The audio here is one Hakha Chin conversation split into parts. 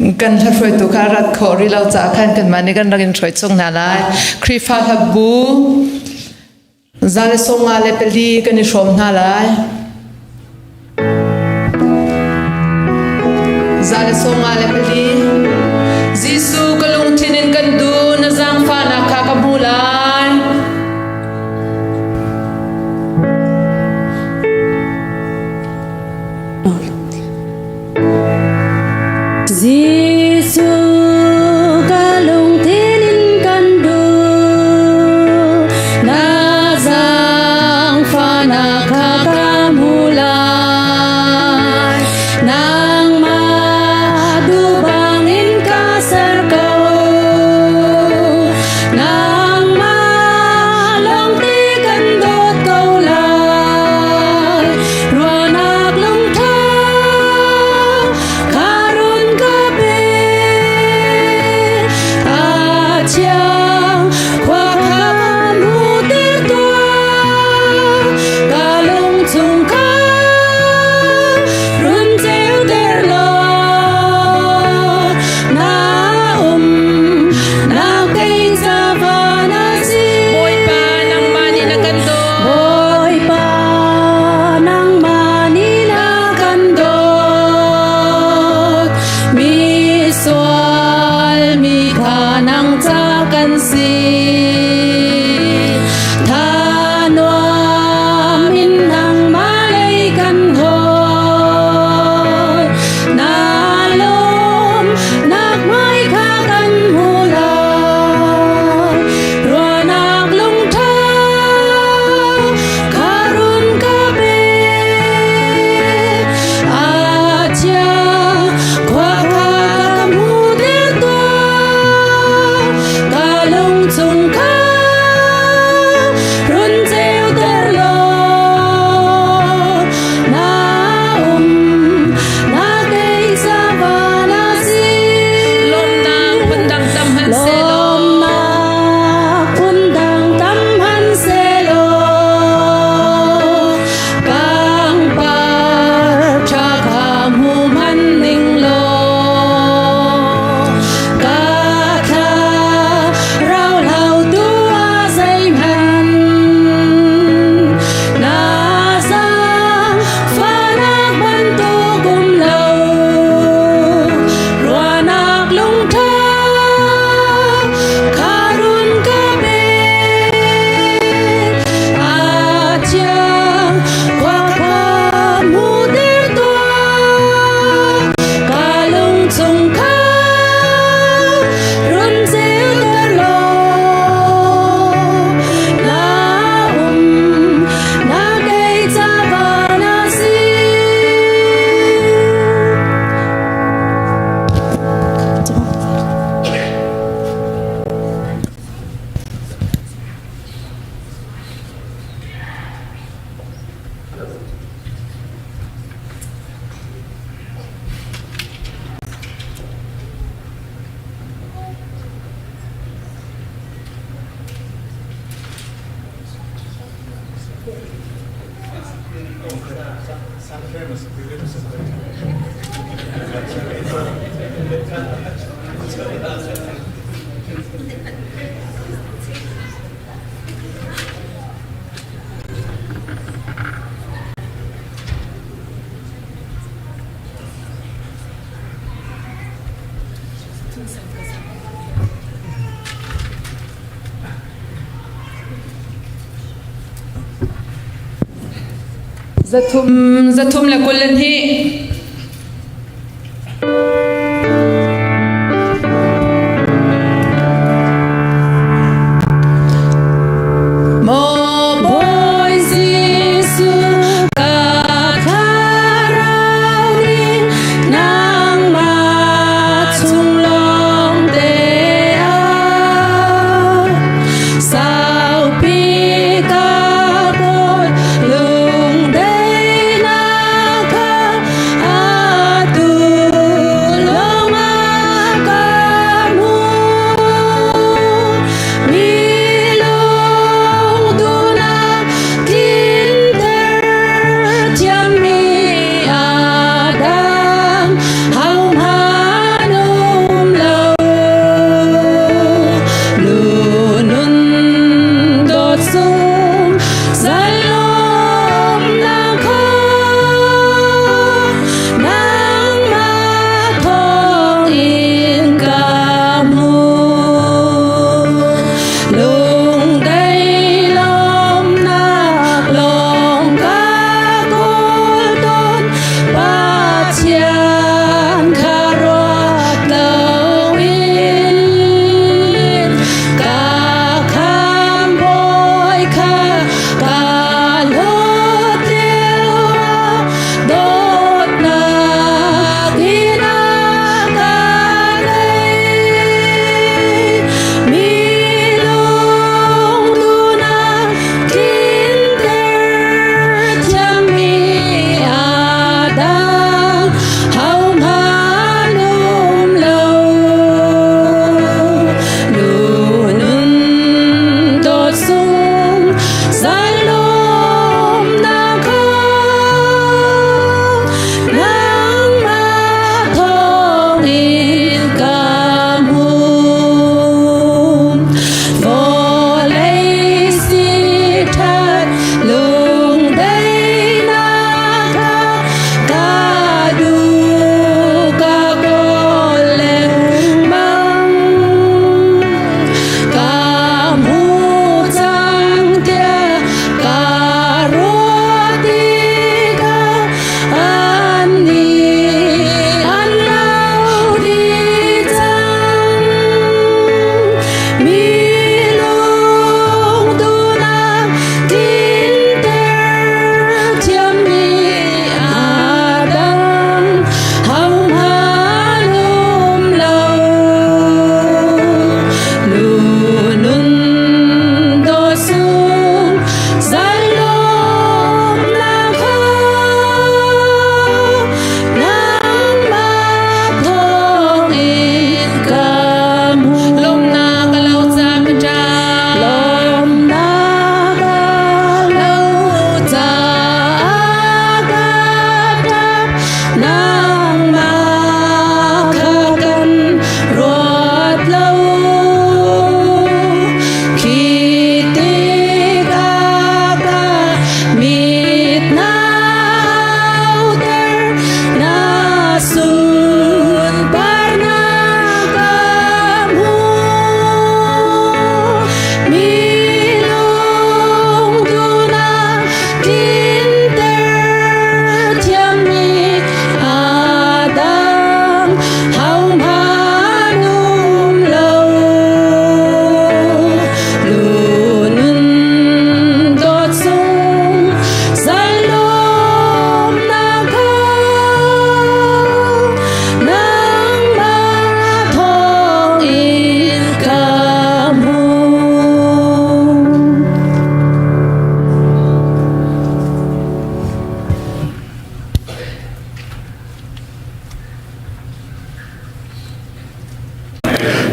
Kan hla-hruaitu kha rat khawh rih lo caah khan kanmah nih kan rak in hruai chung hna lai. Khrihfa hlabu 154 kan i hrawm hna lai. 154. Jesuh ka lungthin in kan duh, na zaangfahnak kha ka hmu lai. Jesuh ka lungthin in kan duh, na zaangfahnak kha ka hmu lai. Nangmah duh bangin ka ser ko, nangmah lawngte kan dawt ko lai. Ruahnak lungtho kha run ka pe. A thiang khua kha hmuhter tuah. Ka lung chung kha run ceuter law. Na um na kei ca van a si. Bawipa nangmah nih na kan dawt. Bawipa nangmah nih na kan dawt mi sual mi kha nang ca kan si tha nuam in nangmah lei kan hawi na lawm nak hmai kha kan hmu lai Ruahnak lungtha kha run ka pe. A thiang khua kha ka hmuhter tuah. Ka lung chung kha run ceuter law. Na um na kei ca van a si. Lawmnak phundang tam hmanh sehlaw. Lawmnak phundang tam hmanh sehlaw pangpar ṭha kha hmu hmanh ning law ka thla rau lo tu ah zeihmanh na zaangfahnak bantuk um lo ruahnak lungṭha kha run ka pe. A thiang khua kha hmuhter tuah, ka lung chung kha run ceuter law. Na um na kei ca van a si. Zathum 322. Maw Bawi Jesuh ka thlarau nih nangmah chung lawng te ah saupi ka kawl lungdaihnak kha.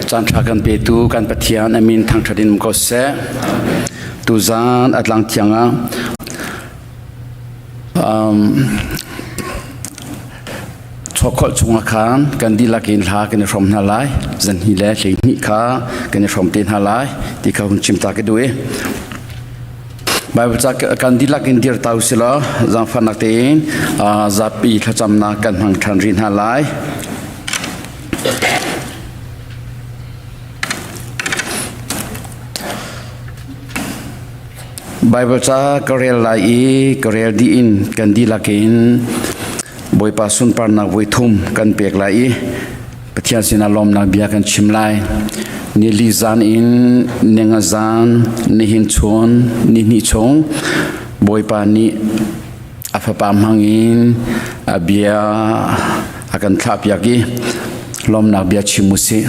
Caan ṭha kan petu kan Pathian a min thangṭhat in um ko seh. Tuzaan a tlang thiang ah chawkholh chungah khan kan dihlak in hla kan i hrawm hna lai. Zanhnih le 12 kha kan i hrawm te hna lai ti kha hun chim ta ka duh i. Baibal ca kan dihlak in dir ta usih law zaangfahnak tein zapi thlacamnak kan hmang ṭhan rih hna lai. Baibal ca ka rel lai i ka rel dih in kan dihlak in Bawipa sunparnak voi thum kan pek lai i Pathian sinah lawmnak bia kan chim lai. Nili zan in ninga zan, nihin chun, nihnih chung Bawipa nih a fapa hmang in a bia a kan thlahpiak i lawmnak bia chim u sih.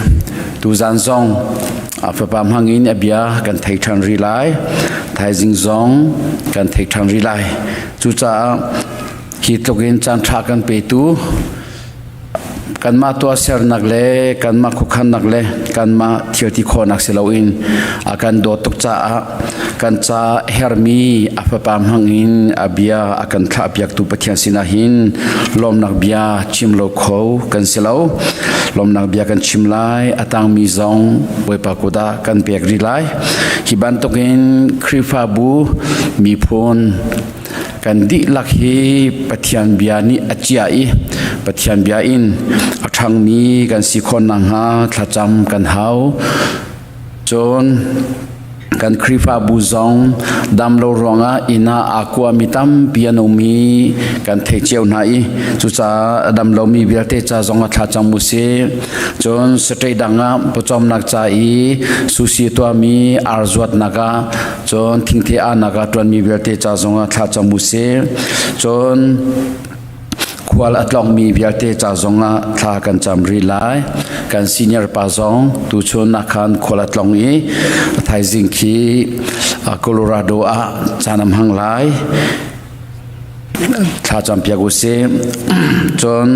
Tuzan zong a fapa hmang in a bia kan thei ṭhan rih lai. Thaizing zong kan thei ṭhan rih lai. Cucaah hi tluk in caan ṭha kan petu Kanmah tuahsernak le kanmah khuakhannak le kanmah thilti khawhnak si loin a kan dawt tuk caah kan ca hermi a fapa hmang in a bia a kan thlahpiaktu Pathian sinah hin lawmnak bia chim lo kho kan si lo. Lawmnak bia kan chim lai, a tangmi zong Bawipa kut ah kan pek rih lai. Hi bantukin Khrihfabu miphun Kan dihlak hi Pathian bia nih a ciah i Pathian bia in a ṭhangmi kan si khawh nakhnga thlacam kan hau. Cun kan Khrihfabu zong damlo ruangah inn ah aa kuami tampi an um i kan theih cio hna i cucaah damlomi vialte ca zong ah thlacam u sih. Cun state dang ah pawcawmnak ca i sushi tuahmi ar zuatnak ah Cun thingthi ahnak ah ṭuanmi vialte ca zongah thla cam u sih. Cun khual a tlongmi vialte ca zongah thla kan cam rih lai. Kan senior pa zong tuchun ah khan khual a tlong i thaizing khi Colorado ah caan a hmang lai. Thla campiak u sih. Cun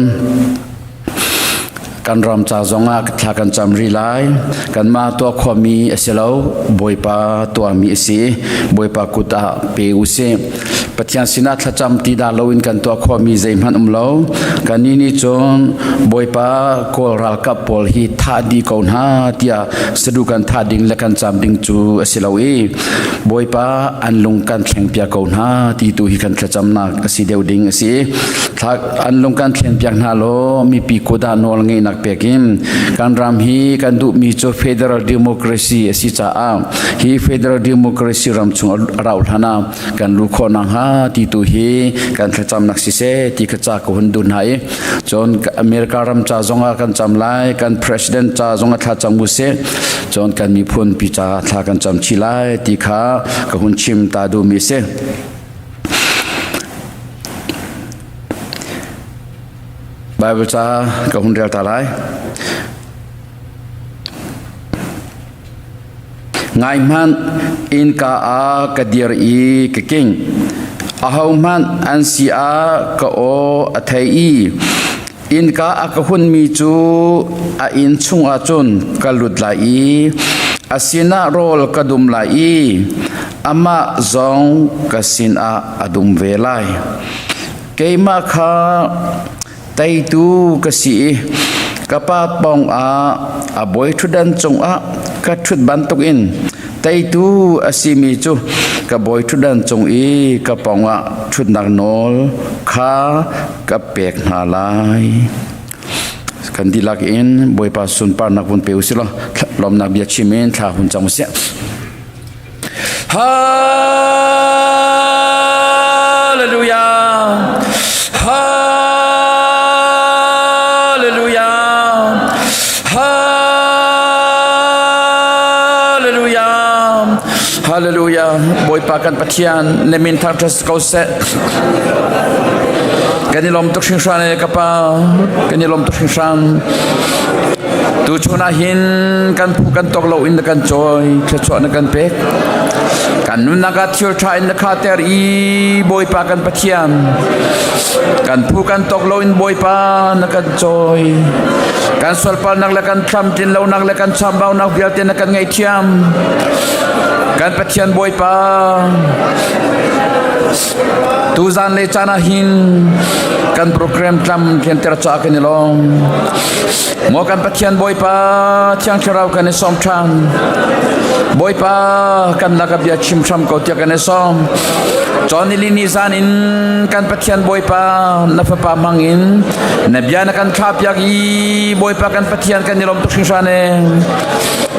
Kan ram ca zongah thla kan cam rih lai. Kanmah tuah khuami a si lo, Bawipa tuahmi a si. Bawipa kut ah pe u sih. Pathian sinah thlacam ti dah loin kan tuah khawhmi zeihmanh um lo. Kannih nih cun Bawipa Kawl ralkap pawl hi thah dih ko hna tiah sadu kan thah ding le kan cam ding cu a si lo i Bawipa an lung kan thlengpiak ko hna ti tu hi kan thlacamnak a si deuh ding a si. An lung kan thlenpiak hna law mipi kut ah nawl ngeihnak pek in kan ram hi kan duhmi cu federal democracy a si caah hi federal democracy ram chung a rauh hlan ah kan luh khawh nakhnga ti tu hi kan thlacamnak siseh ti kha ca ka hun duh hna i cun America ram ca zong ah kan cam lai kan president ca zong ah thla cam u sih cun kan miphun pi ca thla kan cam chih lai ti kha ka hun chim ta duhmi si. Baibal ca ka hun rel ta lai. Ngai hmanh innka ah ka dir i ka king. Ahohmanh an si ah ka aw a thei i innka a ka hunmi cu a inn chungah cun ka lut lai i a sinah rawl ka dum lai i amah zong ka sinah a dum ve lai. Keimah kha teitu ka si i ka pa pawngah a bawi ṭhutdan cungah ka ṭhut bantukin teitu a simi cu ka bawi ṭhutdan cung i ka pawngah ṭhutnak nawl kha ka pek hna lai. Kan dihlak in Bawipa sunparnak vun pe u sih law lawmnak bia chim in thla hun cam u sih. Hallelujah. Hallelujah. Hallelujah. Hallelujah. Bawipa kan Pathian na min thangṭhat ko seh. Kan i lawm tuk hringhran e ka pa. Kan i lawm tuk hringhran. Tuchun ah hin kan phu kan tok lo in na kan cawi, thluachuah na kan pek. Kan nunnak ah thil ṭha in na khater i Bawipa kan Pathian. Kan phu kan tok lo in Bawipa na kan cawi. Kan sualpalnak le kan tlamtlin lonak le kan chambaunak vialte na kan ngaihthiam. Kan Pathian Bawipa, tuzan le caan ah hin kan program tlam tlianter caah kan i lawm. Maw kan Pathian Bawipa, Thiang Thlarau kan i sawm ṭhan. Bawipa, kan lak ah bia chim hram ko tiah kan i sawm. Cawn nili ni zan in kan Pathian Bawipa na fapa hmang in na bia na kan thlahpiak i Bawipa kan Pathian kan i lawm tuk hringhran e.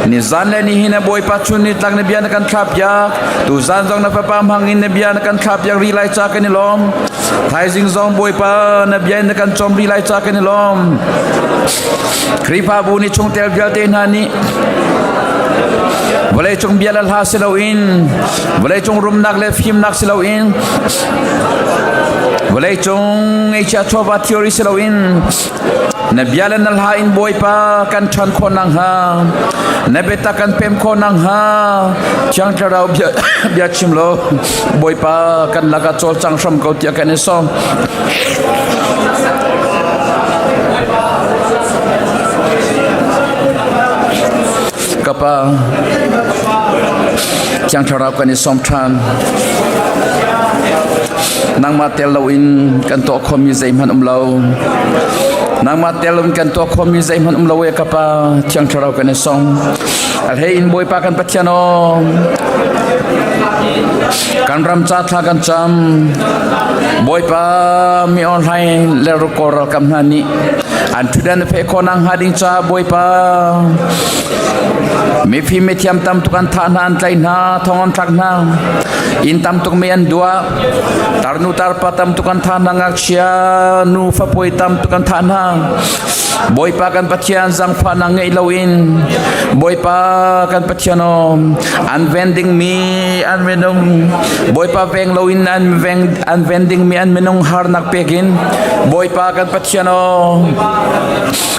Ni zan le nihin na Bawipa chun ni tlak na bia na kan thlahpiak. Tu zan zong na fapa hmang in na bia na kan thlahpiak rih lai ca kan i lawm. Thaizing zong Bawipa na bia in na kan cawm rih lai ca kan i lawm. Khrihfabu nih chungtel vialte hna nih vawleicung bia le hla si loin vawleicung rumnak le fimnak si loin vawleicung ngeihchiah chawva theory si loin na bia le na hla in Bawipa kan ṭhan khawh nakhnga na biatak kan pem khawh nakhnga Thiang Thlarau bia, bia chim law Bawipa kan lakah cawlcang hram ko tiah kan i sawm. Ka pa Thiang Thlarau kan i sawm ṭhan. Nangmah tel loin kan tuah khomi zeihmanh um lo. Nangmah tel loin kan tuah khomi zeihmanh um lo e ka pa Thiang Thlarau kan i sawm. A hlei in Bawipa kan Pathian aw kan ram ca thla kan cam. Bawipa mi online le rukor ralkap hna nih an ṭhutdan na feh khawh nakhnga ding ca Bawipa mifim mithiam tam tuk an thah hna an tlaih hna thong an thlak hna inn tam tuk mi an duah tarnu tarpa tam tuk an thah hna ngakchia nu fapuai tam tuk an thah hna Bawipa kan Pathian zangfahnak ngeih loin Bawipa kan Pathian aw an ven dingmi an minung Bawipa veng loin an veng an ven dingmi an minung harnak pekin Bawipa kan Pathian aw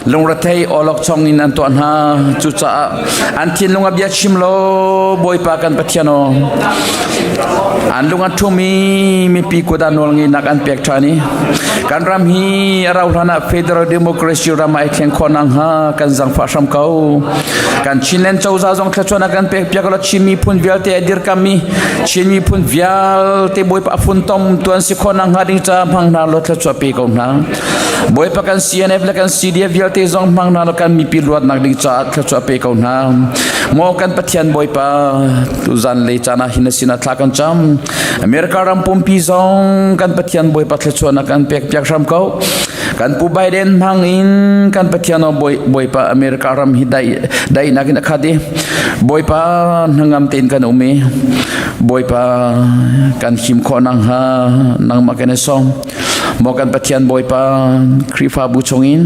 lungrethei awlokchong in an tuah hna cucaah an thinlung a bia chim lo Bawipa kan Pathian aw an lung a ṭhumi mipi kut ah nawlngeihnak an pek ṭhan i kan ram hi a rauh hlan ah federal democracy ram ah ai thleng khawh nakhnga kan zangfah hram ko kan Chinland cozah zong thluachuahnak kan pek piak lo Chin miphun vialte a dirkammi Chin miphun vialte Bawipa a funtom tuan si khawh nakhnga ding ca hmang hna law thluachuah pe ko hna Bawipa kan CNF le kan CDF vialte zong hmang hna law kan mipi luatnak ding caah thluachuah pe ko hna maw kan Pathian Bawipa tuzan le caan ah hin sin ah thla kan cam America ram pumpi zong kan Pathian Bawipa thluachuahnak kan pek piak hram ko kan pu Biden hmang in kan Pathian aw Bawipa America ram hi dai daihnak in a khat i Bawipa hnangam tein kan um i Bawipa kan him khawh nakhnga nangmah kan i sawm Maw kan Pathian Bawipa Khrihfabu chungin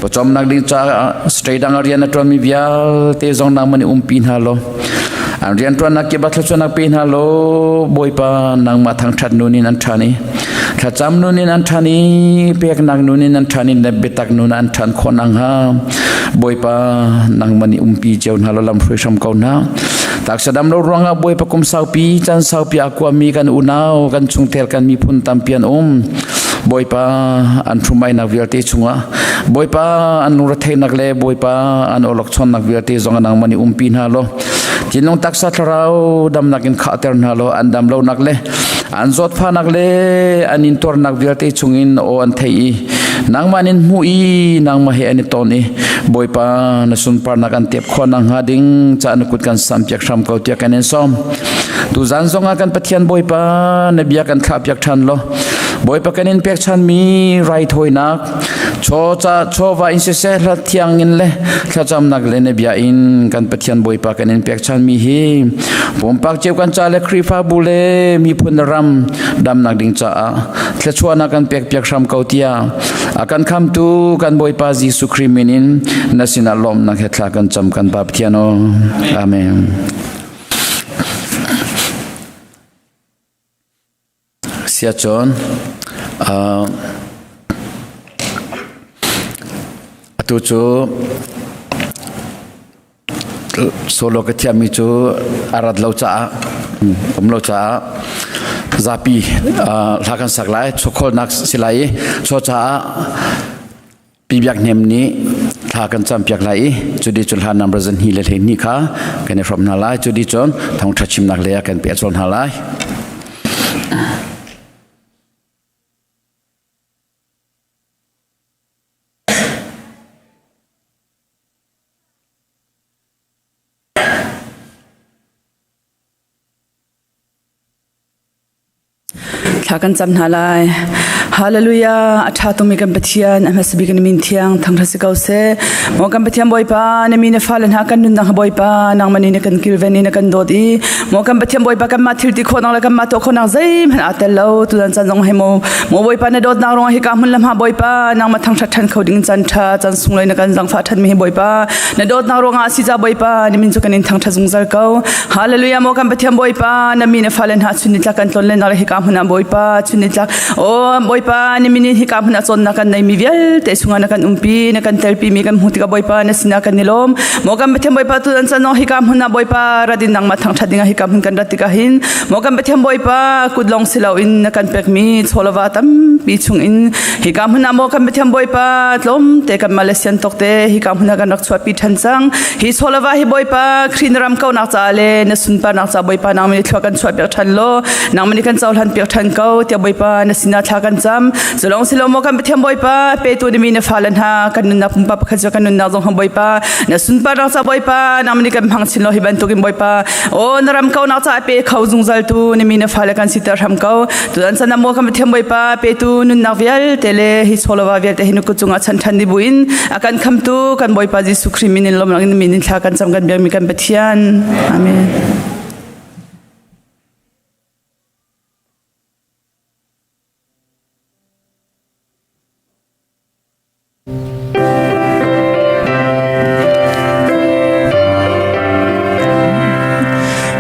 pawcawmnak ding caah state dang ah rian a ṭuanmi vialte zong nangmah nih umpi hna law an rianṭuannak kip ah thluachuahnak pe hna law Bawipa nangmah thangṭhat nun in an ṭhan i thlacam nun in an ṭhan i peknak nun in an ṭhan i na biatak nun an ṭhan khawh nakhnga Bawipa nangmah nih umpi cio hna law lamhruai hram ko hna. Taksa dam lo ruangah Bawipa kum saupi caan saupi a kuami kan unau kan chungtel kan miphun tampi an um. Bawipa an hrumainak vialte chungah Bawipa an lungretheihnak le Bawipa an awlokchonnak vialte zong nangmah nih umpi hna law thinlung taksa thlarau damnak in khahter hna law an dam lonak le an zawtfahnak le an intuarnak vialte chungin aw an theih i nangmah nin hmuh i nangmah he an i ton i Bawipa na sunparnak an tep khawh nakhnga ding ca na kut kan sampiak hram ko tiah kan in sawm tuzan zongah kan Pathian Bawipa na bia kan thlahpiak ṭhan law Bawipa kan in pekchanmi raithawinak chaw ca chawva in siseh hla thiang in le thlacamnak le na bia in kan Pathian Bawipa kan in pekchanmi hi pumpak cio kan ca le Khrihfabu le miphun ram damnak ding caah thluachuahnak kan pekpiak hram ko tiah a kan khamtu kan Bawipa Jesuh Khrih min in na sinah lawmnak he thla kan cam kan Pa Pathian aw. Amen. Siacun atu cu solo ka thiammi cu a rat lo caah um lo caah zapi hla kan sak lai chawkholnak si lai i cucaah Pi Biak Hnem nih. Thla kan campiak lai i cudi cun hla number zan hi le hlei ni kha kan i hrawm hna lai. Cudi cun thawngṭha chimnak lei ah kan peh cawl hna lai. Thla kan cam hna lai. Hallelujah. A ṭha tumi kan Pathian, a hmasa bik na min thiang thangṭhat si ko seh. Maw kan Pathian Bawipa, na mi na fale hna kan nunnak Bawipa, nangmah nih na kan kilven i na kan dawt i maw kan Pathian Bawipa kanmah thil ti khawhnak le kanmah tuah khawhnak zeihmanh aa tel lo. Tutan caan zong he maw maw Bawipa na dawtnak ruangah hika hmun le hma Bawipa nangmah thangṭhat ṭhan kho ding caan ṭha caan sunglawi na kan zangfah ṭhanmi hi Bawipa na dawtnak ruangah si ca Bawipa na min cu kan in thangṭhat zungzal ko. Hallelujah maw kan Pathian Bawipa na mi na fale hna chun nitlak kan tlon lennak le hika hmun ah Bawipa chun nitlak o Bawipa ni min in hika hmun ah cawnnak kan nei mi vialte chungah na kan umpi na kan telpi mi kan hmuh tikah Bawipa na sinah kan i lawm maw kan Pathian Bawipa tu an chan hika hmun ah Bawipa radin nangmah thangṭhat dingah hika hmun kan rat tikah hin maw kan Pathian Bawipa kut lawng si loin na kan pekmi chawlava tampi chungin hika hmun ah maw kan Pathian Bawipa tlawmte kan Malaysian tawkte hika hmun ah kan rak chuahpi ṭhan cang. Hi chawlava hi Bawipa Khrih na ram kaunak caah le na sunparnak caah Bawipa nangmah nih thlua kan chuah piak ṭhan law nangmah nih kan cohlan piak ṭhan ko tiah Bawipa na sinah thla kan cam. Cu lawng si lo maw kan Pathian Bawipa petu na mi na fale hna kan nunnak pumpak pakhat cu kan nunnak zong Bawipa na sunparnak caah Bawipa nangmah nih kan hmang chin law hi bantukin Bawipa aw na ram kaunak caah pe kho zungzal tu na mi na fale kan siter hram ko. Tutan chan ah maw kan Pathian Bawipa petu nunnak vialte le hi chawlava vialte hi na kut cungah chan ṭhan dih buin a kan khamtu kan Bawipa Jesuh Khrih min in lawmnak in min in thla kan cam kan biakmi kan Pathian. Amen.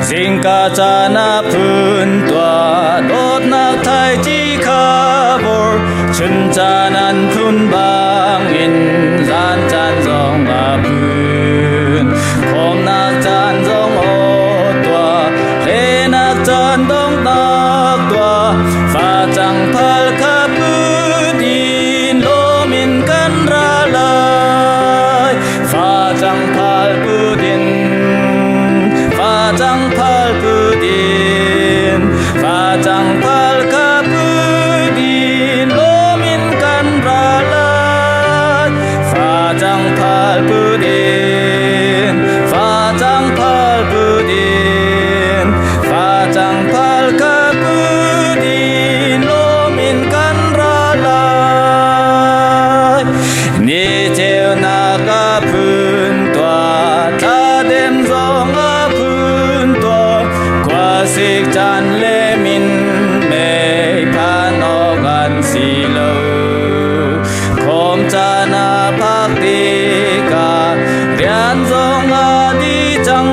Zingka caan ah phun tuah dawtnak thaici kha bor chun caan an phun bangin zan caan zong a phun khawmnak caan zong aw tuah hlenak caan dongnak tuah facang phal kha put in lawm in kan ra lai. Facang phal put in, facang phal put in, facang phal kha put in lawm in kan ra lai. Facang phal put in, facang phal put in, facang phal kha put in lawm in kan ra lai. Ni ceunak a phun tuah, thladem zong a phun tuah, khuasik caan le min mei phan awk an si lo. Khom caan a phak tikah rian zong a di cang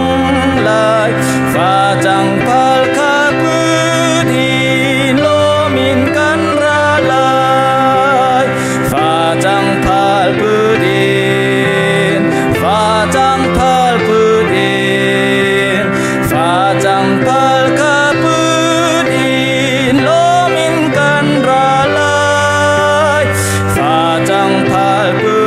lai. Facang phal kha put in lawm in kan ra lai. Facang phal put in, facang phal put in, facang phal kha put in lawm in kan ra lai. Facang phal put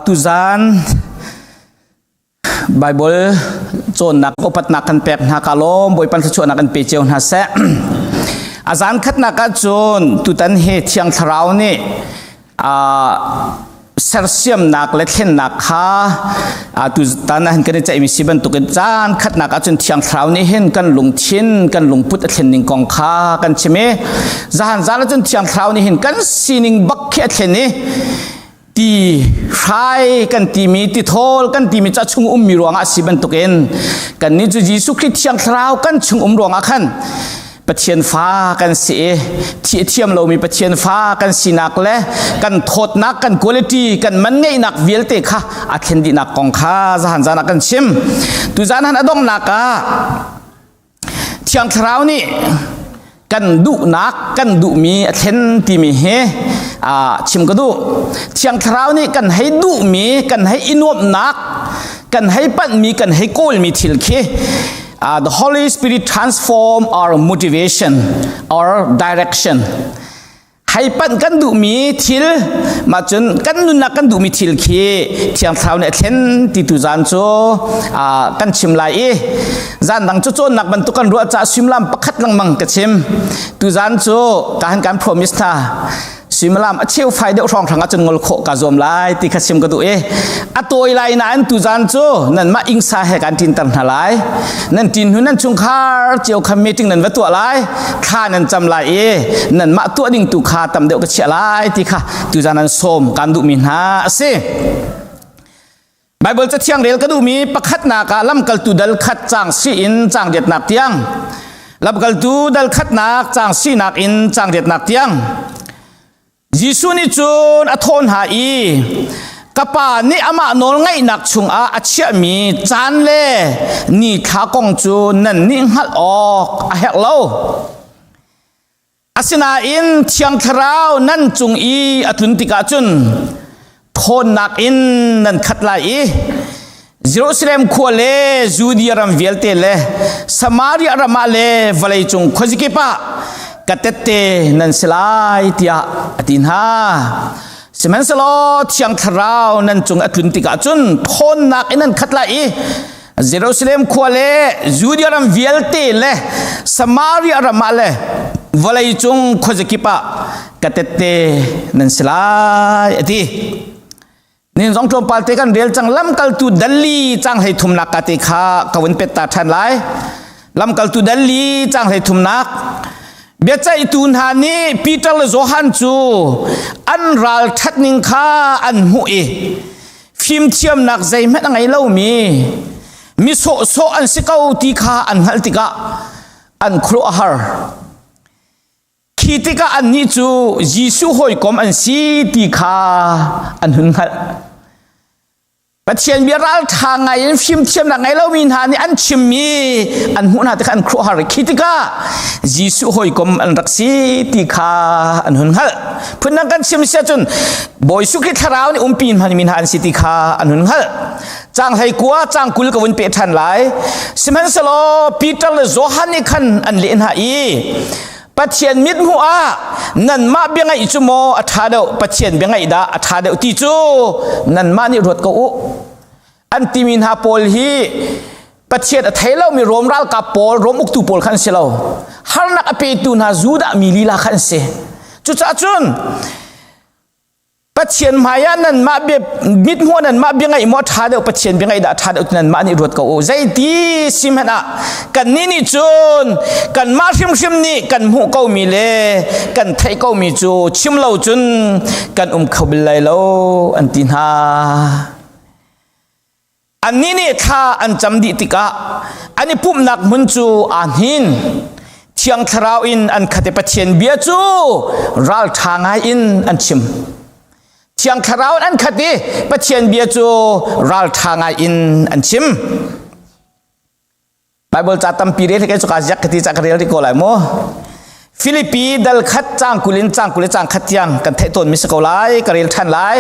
Tuzaan Bible cawnnak upatnak kan pek hna ka lawm Bawipa thluachuahnak kan pe cio hna seh. A zan khatnak ah cun tutan he Thiang Thlarau nih sersiamnak le thlennak kha tutan ah hin kan i ceihmi si bantukin caan khatnak ahcun Thiang Thlarau nih hin kan lungthin kan lungput a thlen ning kong kha kan chim i zahan zan ahcun Thiang Thlarau nih hin kan sining bak khi a thlen i ti hrai kan timi ti thawl kan timi ca chung ummi ruangah a si bantukin kannih cu Jesuh Khrih Thiang Thlarau kan chung um ruangah khan Pathian fa kan si i thi a thiam lomi Pathian fa kan sinak le kan thawtnak kan quality kan man ngeihnak vialte kha a thlen dihnak kong kha zahan zan ah kan chim tuzan han a donghnak ah Thiang Thlarau nih kan duhnak kan duhmi a thlen timi hi chim ka duh Thiang Thlarau nih kan hei duhmi kan hei i nuamhnak kan hei panhmi kan hei kawlmi thil khi The Holy Spirit transform our motivation, our direction. Hei panh kan duhmi thil, mah cun kan nunnak kan duhmi thil khi Thiang Thlarau nih a thlen ti tu zan cu kan chim lai i zan dang cu cawnnak bantuk kan ruah caah suimilam pakhat lengmang ka chim. Tu zan cu ka han kan promise hna suimilam a cheu fai deuh hrawng hrang ahcun ngol khawh ka zuam lai ti kha sim ka duh i a tawi lai nain tuzan cu nanmah ingsa he kan ṭinter hna lai nan ṭin hnu nan chungkhar cio kha meeting nan va tuah lai thla nan cam lai i nanmah tuah ding tu kha tam deuh ka chiah lai ti kha tuzan an sawm kan duhmi hna a si. Baibal cathiang rel ka duhmi pakhatnak ah lamkaltu dal khat caang si in caang riatnak tiang lamkaltu dal khatnak caang sinak in caang riatnak tiang Jesuh nih cun a thawh hna i ka pa nih amah nawl ngaihnak chungah a chiahmi caan le ni thla kong cu nan nih hngalh awk a herh lo. Asinain Thiang Thlarau nan cung i a tlun tikah cun ṭhawnnak in nan khat lai i Jerusalem khua le Judea ram vialte le Samaria ram ah le vawleicung khuazikip ah ka tette nan si lai tiah a ti hna. Sihmanhsehlaw Thiang Thlarau nan cung a tlun tikah cun ṭhawnnak in nan khat lai i Jerusalem khua le Judea ram vialte le Samaria ram ah le vawlei cung khuazakip ah ka tette nan si lai a ti. Nin zong tlawmpal te kan rel cang lamkaltu dalli cang hlei thumnak ka te kha ka vun pet ta ṭhan lai. Lamkaltu dalli cang hlei thumnak biaceihtu hna nih Peter le Johan cu an ral ṭhat ning kha an hmuh i fimthiamnak zeihmanh a ngei lomi mi sawhsawh an si ko ti kha an hngalh tikah an khuaruah a har. Khi tikah annih cu Jesuh hawikom an si ti kha an hun hngalh. Pathian bia ralṭha ngai in fimthiamnak ngei lomi hna nih an chimmi an hmuh hna tikah an khuaruahhar i khi tikah Jesuh hawikom an rak si ti kha an hun hngalh. Phundang kan chim si ahcun Bawi Jesuh Khrih thlarau nih umpi hmanmi hna an si ti kha an hun hngalh. Caang hlei kua caang 20 ka vun peh ṭhan lai. Sihmanhsehlaw Peter le Johan nih khan an leh hna i Pathian mithmuh ah nanmah bia ngaih cu maw a ṭha deuh Pathian bia ngaih dah a ṭha deuh ti cu nanmah nih ruat ko u. An timi hna pawl hi Pathian a thei lomi Rom ralkap pawl, Rom uktu pawl kha an si lo. Harnak a petu hna Judah mi lila kha an si. Cucaah cun Pathian hmaiah nanmah bia mithmuh nanmah bia ngaih maw ṭha deuh Pathian bia ngaih dah ṭha deuh nanmah nih ruat ko u. Zeiti si hmanh ah kannih nih cun kanmah hrimhrim nih kan hmuh komi le kan theih komi cu chim lo cun kan um kho bal lai lo an ti hna. Annih nih thla an cam dih tikah an i pumhnak hmun cu aa hnin. Thiang Thlarau in an khat i Pathian bia cu ralṭha ngai in an chim. Thiang Thlarau in an khat i Pathian bia cu ralṭha ngai in an chim. Bible ca tampi rel hi cuka ziak ka ti ca ka rel rih ko lai mu. Filipi dal khat cang kulin cang kul cang khat tiang kan theih tawn mi si ko lai ka rel than lai.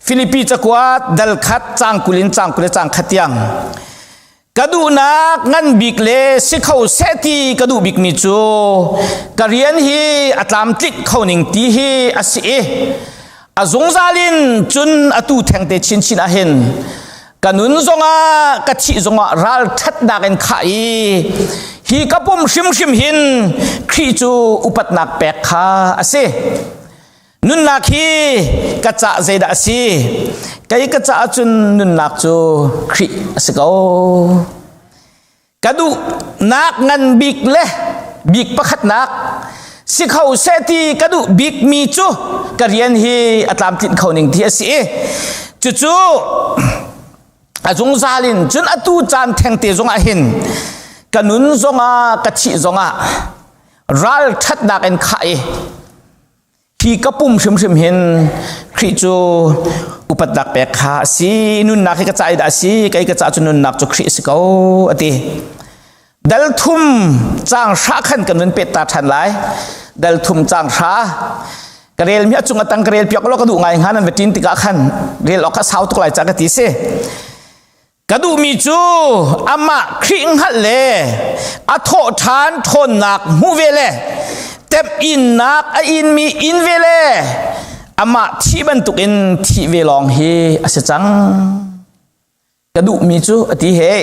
Filipi cakuat dal khat cang kulin cang kul cang khat tiang. Ka duhnak ngan bik le si kho seh ti ka duh bikmi cu ka rian hi a tlamtlinh kho ning ti hi a si i a zungzal in cun atu thengte chinchin ah hin ka nun zongah ka thih zongah ralṭhatnak in khah i hi ka pum hrimhrim hin Khrih cu upatnak pek kha a si. Nunnak hi ka cah zeidah a si? Kei ka caah cun nunnak cu Khrih a si ko. Ka duhnak ngan bik le bik pakhatnak si kho seh ti ka duh bikmi cu ka rian hi a tlamtlinh kho ning ti a si i cucu a zungzal in cun atu caan thengte zongah hin ka nun zongah ka thih zongah ralṭhatnak in khah i Hi ka pum hrimhrim hin Khrih cu upatnak pek kha a si, nunnak hi ka ca dah a si, kei ka ca cu nunnak cu Khrih a si ko, a ti. Dal thum caang hra khan kan vun pet ta ṭhan lai. Dal thum caang hra. Ka rel mi a cung a tang ka rel piak law ka duh ngai hnga nan va ṭin tikah khan rel awk kha sau tuk lai ca ka ti si. Ka duhmi cu amah Khrih hngalh le a thawh ṭhan ṭhawnnak hmuh ve le temhinnak a inmi in ve le amah thih bantukin thih ve lawng hi a si cang. Ka duhmi cu a ti he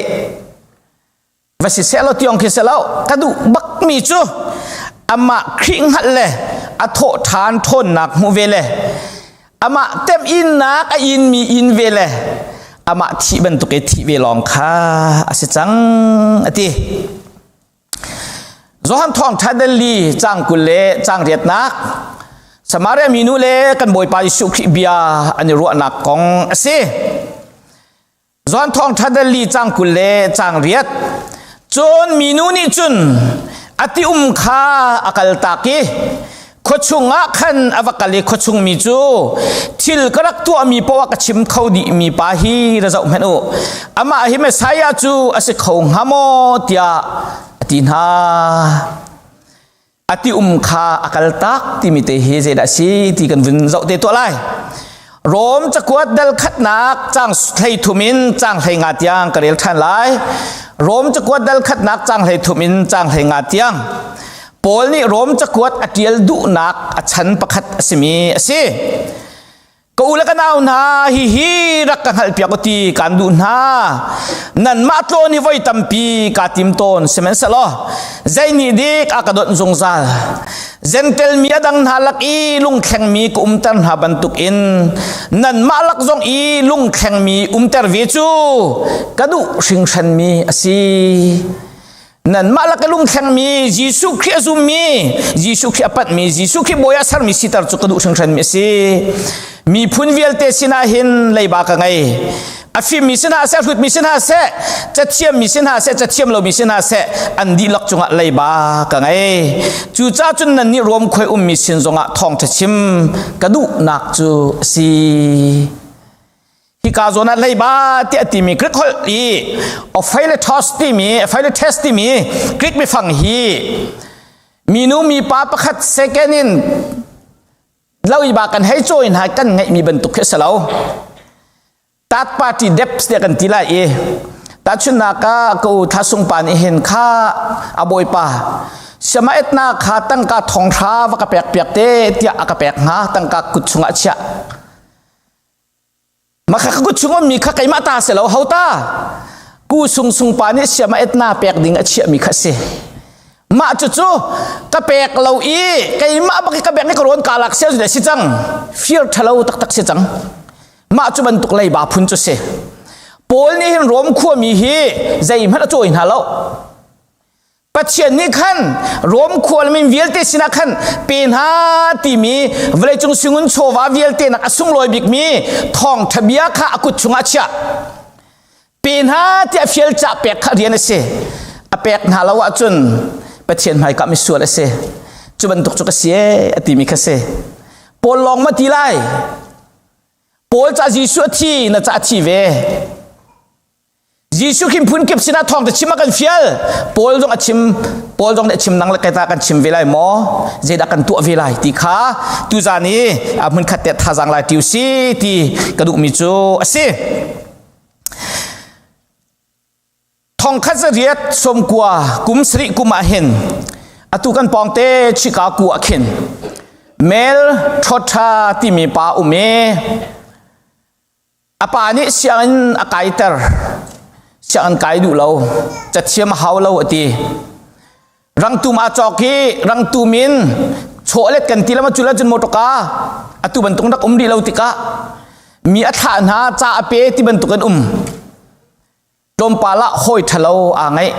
va si seh law tiong khi si lo ka duh bakmi cu amah Khrih hngalh le a thawh ṭhan ṭhawnnak hmuh ve le amah temhinnak a inmi in ve le amah thih bantuk i thih ve lawng kha a si cang a ti. Johan thawngṭha dal li caang 20 le caang riatnak Samaria minu le kan Bawipa Jesuh Khrih bia an i ruahnak kong a si. Johan thawngṭha dal li caang 20 le caang riat. Cun minu nih cun a ti um kha a kaltak i khuachung ah khan a va kal i khuachung mi cu thil ka rak tuahmi poah ka chim kho dihmi pa hi ra zoh hmanh u amah hi Messiah cu a si kho hnga maw tiah a ti hna. A ti um kha a kaltak timi te hi zeidah a si ti kan vun zoh te tuah lai. Rom cakuat dal khatnak caang 13 in caang 15 tiang ka rel ṭhan lai. Rom cakuat dal khatnak caang 13 in caang 15 tiang. Paul nih Rom cakuat a ṭial duhnak a chan pakhat a simi a si. Ka u le ka nau hna, hihi rak ka hngalhpiak u ti kaan duh hna. Nanmah tlawn hi voi tampi kaa tim tawn, sihmanhsehlaw zei nih dik a ka donh zungzal. Gentel mi a dang hna lak i lungthlengmi ka umter hna bantukin nanmah lak zong i lungthlengmi umter ve cu ka duh hringhranmi a si. Nanmah lak i lungthlengmi Jesuh Khrih a zummi, Jesuh Khrih a panhmi, Jesuh Khrih bawi ah sermi siter cu ka duh hringhranmi a si. Miphun vialte sinah hin leiba ka ngei. A fimmi si hna seh, a hrutmi si hna seh, cathiammi si hna seh, cathiam lomi si hna seh, an dihlak cungah leiba ka ngei. Cucaah cun nannih Rom khuai ummi sin zongah thawngṭha chim ka duhnak cu a si. Hika zawn ah leiba tiah timi Greek holh i ophiletos timi ophiletes timi Greek biafang hi minu mipa pakhat second in loiba kan hei cawi hna kan ngeihmi bantuk khi a si lo. Third party debts tiah kan ti lai i tahchunhnak ah ka u Thlasung pa nih hin kha a bawipa siama etna kha tangka thong hra va ka pek piak te tiah a ka pek hnga tangka kut chungah chiah Maka ka kut chung ummi kha keimah ta si lo ho ta ku sung sung pa nih siama etna pek ding a chiahmi kha si mah cucu ka pek lo i keimah bak i ka bek ni ka rawn ka lak sia zu si cang fir thalo taktak si cang mah cu bantuk leiba phun cu si Paul nih hin Rom khuami hi zeihmanh a cawi hna lo Pathian nih khan Rom khua le min vialte sinah khan pe hna timi vawleicung singun chawva vialte nak a sunglawi bikmi thawngṭha bia kha a kut chungah a chiah. Pe hna tiah fial cah pek kha rian a si. A pek hna lo ahcun Pathian hmaika misual a si. Cu bantuk cu ka si ee a timi kha si. Paul lawng ma ti lai. Paul ca Jesuh a thi na ca a thi ve. Jesuh khin phun kip sinah thawng chim a kan fial. Paul zong a chim, Paul zong nih a chim nang le kai ta kan chim ve lai maw? Zeidah kan tuah ve lai ti kha tuzan i a hmun khat te thazaang lai tiu si ti ka duhmi cu a si. Thongkhat zariat sawmkua kum sarih kum ah hin atu kan pawngte Chicago ah khin Mel Thotha timi pa um i a pa nih sianginn a kaiter. Sianginn kai duh lo, cathiam a hau lo a ti. Rangtum aa cawk i rangtum in chawlet kan ti lama cula cun motorka atu bantuk rak um rih lo tikah mi a thlah hna ca a pe ti bantuk an um. Tlawmpal ah hawi ṭhalo aa ngeih.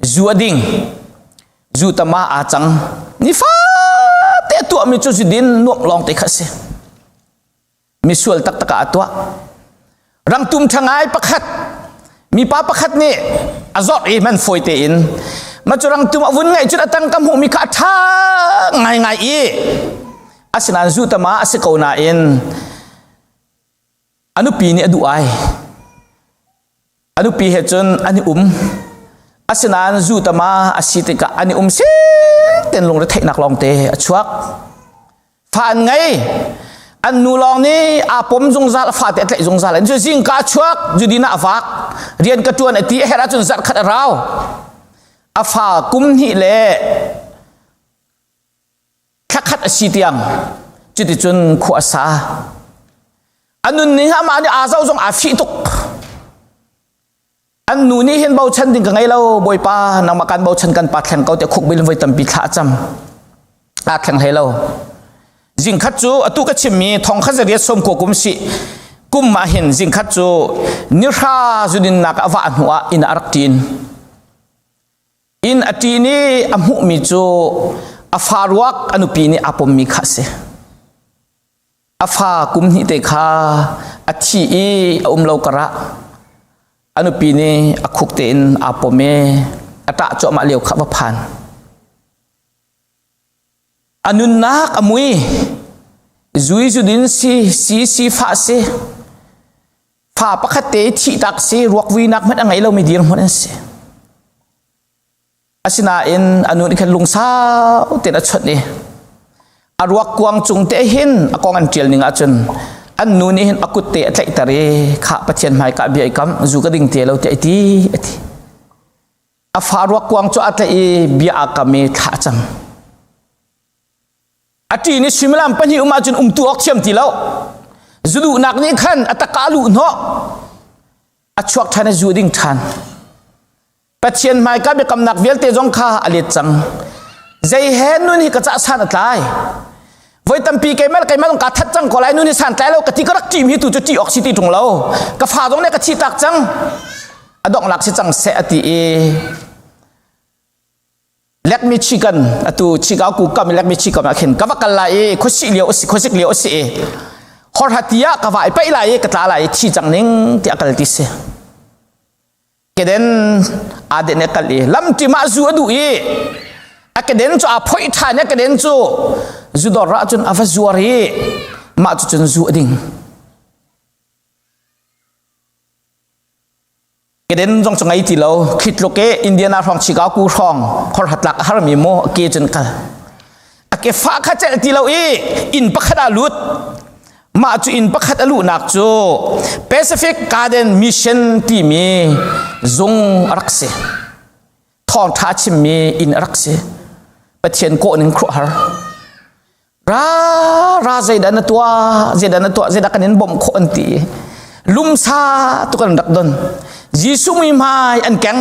Zu a ding. Zu tama aa cang. Nifate a tuahmi cu zudin nuamh lawng te kha a si. Misual taktak ah a tuah. Rangtum ṭha ngai pakhat mipa pakhat nih a zawt i man fawi tein ma cu rangtum a vun ngaih cun a tang ka hmuhmi kha a ṭha ngaingai i asinain zu tama a si ko nain A nupi nih a duh ai. A nupi he cun an i um. Asinain zu tama a si tikah an i um sin ten lungretheihnak lawngte a chuak. Fa an ngei. An nu lawng nih aa pom zungzal, a fate a tlaih zungzal. An cu zingka a chuak, zudin ah a vak. Rian ka ṭuan a ti, a herh ahcun zarh khat a rau. A fa kum hnih le thlakhat a si tiang cuticun khua a sa. A nunning amah nih aa zoh zong aa fih tuk. An nu nih hin bochan ding ka ngei lo, Bawipa nangmah kan bochan kan pa thleng ko tiah khukbil voi tampi thla a cam. Aa thleng hlei lo. Zingkhat cu atu ka chimmi thong khat zariat sawm kua kum si kum ah hin zingkhat cu nihra zudinnak a vah hnu ah inn ah a rak ṭin. Inn a ṭin i a hmuhmi cu a fa ruak a nupi nih aa pommi kha a si. A fa kum hnih te kha a thi i a um lo karah a nupi nih a khuk tein aa pom i a ṭah cuahmah lio kha va phan. A nunnak a mui. Zui zudin si, si si fah si. Fa pakhat te thihtak si ruakvuinak hmanh a ngei lomi dirhmun an si. Asinain a nu nih khan lungsau tein a chawnh i a ruak kuang cung te hin a kong an ṭial ning ahcun an nu nih hin a kut te a tlaihter i khah Pathian hmaika bia i kam zu ka ding te lo tiah a ti a ti. A fa ruak kuang cu a tlaih i bia aa kam i thla a cam. A ṭin i suimilam pahnih um ahcun umtu awk thiam ti lo. Zuduhnak nih khan a taka a luh hnawh. A chuak ṭhan i zu ding ṭhan. Pathian hmaika biakamnak vialte zong kha a let cang. Zei he nun hi ka cah san a tlai. Voi tampi keimah le keimah zong kaa that cang ko lai nun hi san tlai lo ka ti ka rak ṭim hi tu cu ṭih awk si ti ṭung lo. Ka fa zong nih ka thih tak cang. A donghnak si cang seh a ti i Lake Michigan atu Chicago kam Lake Michigan ah khin ka va kal lai i khuasih lio asi khuasik lio asi i horhati ah ka va i paih lai i ka tla lai i thi cang ning tiah kal ti si keden aa den e kal i lamṭim ah zu a duh i a keden cu aa phoih ṭhan i a keden cu zu dawr ah cun a va zuar i mah cu cun zu a ding. Keden zong cu ngei ti lo khi tluk i Indiana hrawng Chicago hrawng khor hatlak a harmi mu a ke cun kal a ke fa kha celh ti lo i inn pakhat ah lut mah cu inn pakhat a luhnak cu Pacific Garden Mission timi zung a rak si thawngṭha chimmi inn a rak si Pathian kawh ning khuahar Ra ra zeidah na tuah zeidah na tuah zeidah kan in bawmh khawh an ti lumsa tuk an rak don Jesuh mui hmai an keng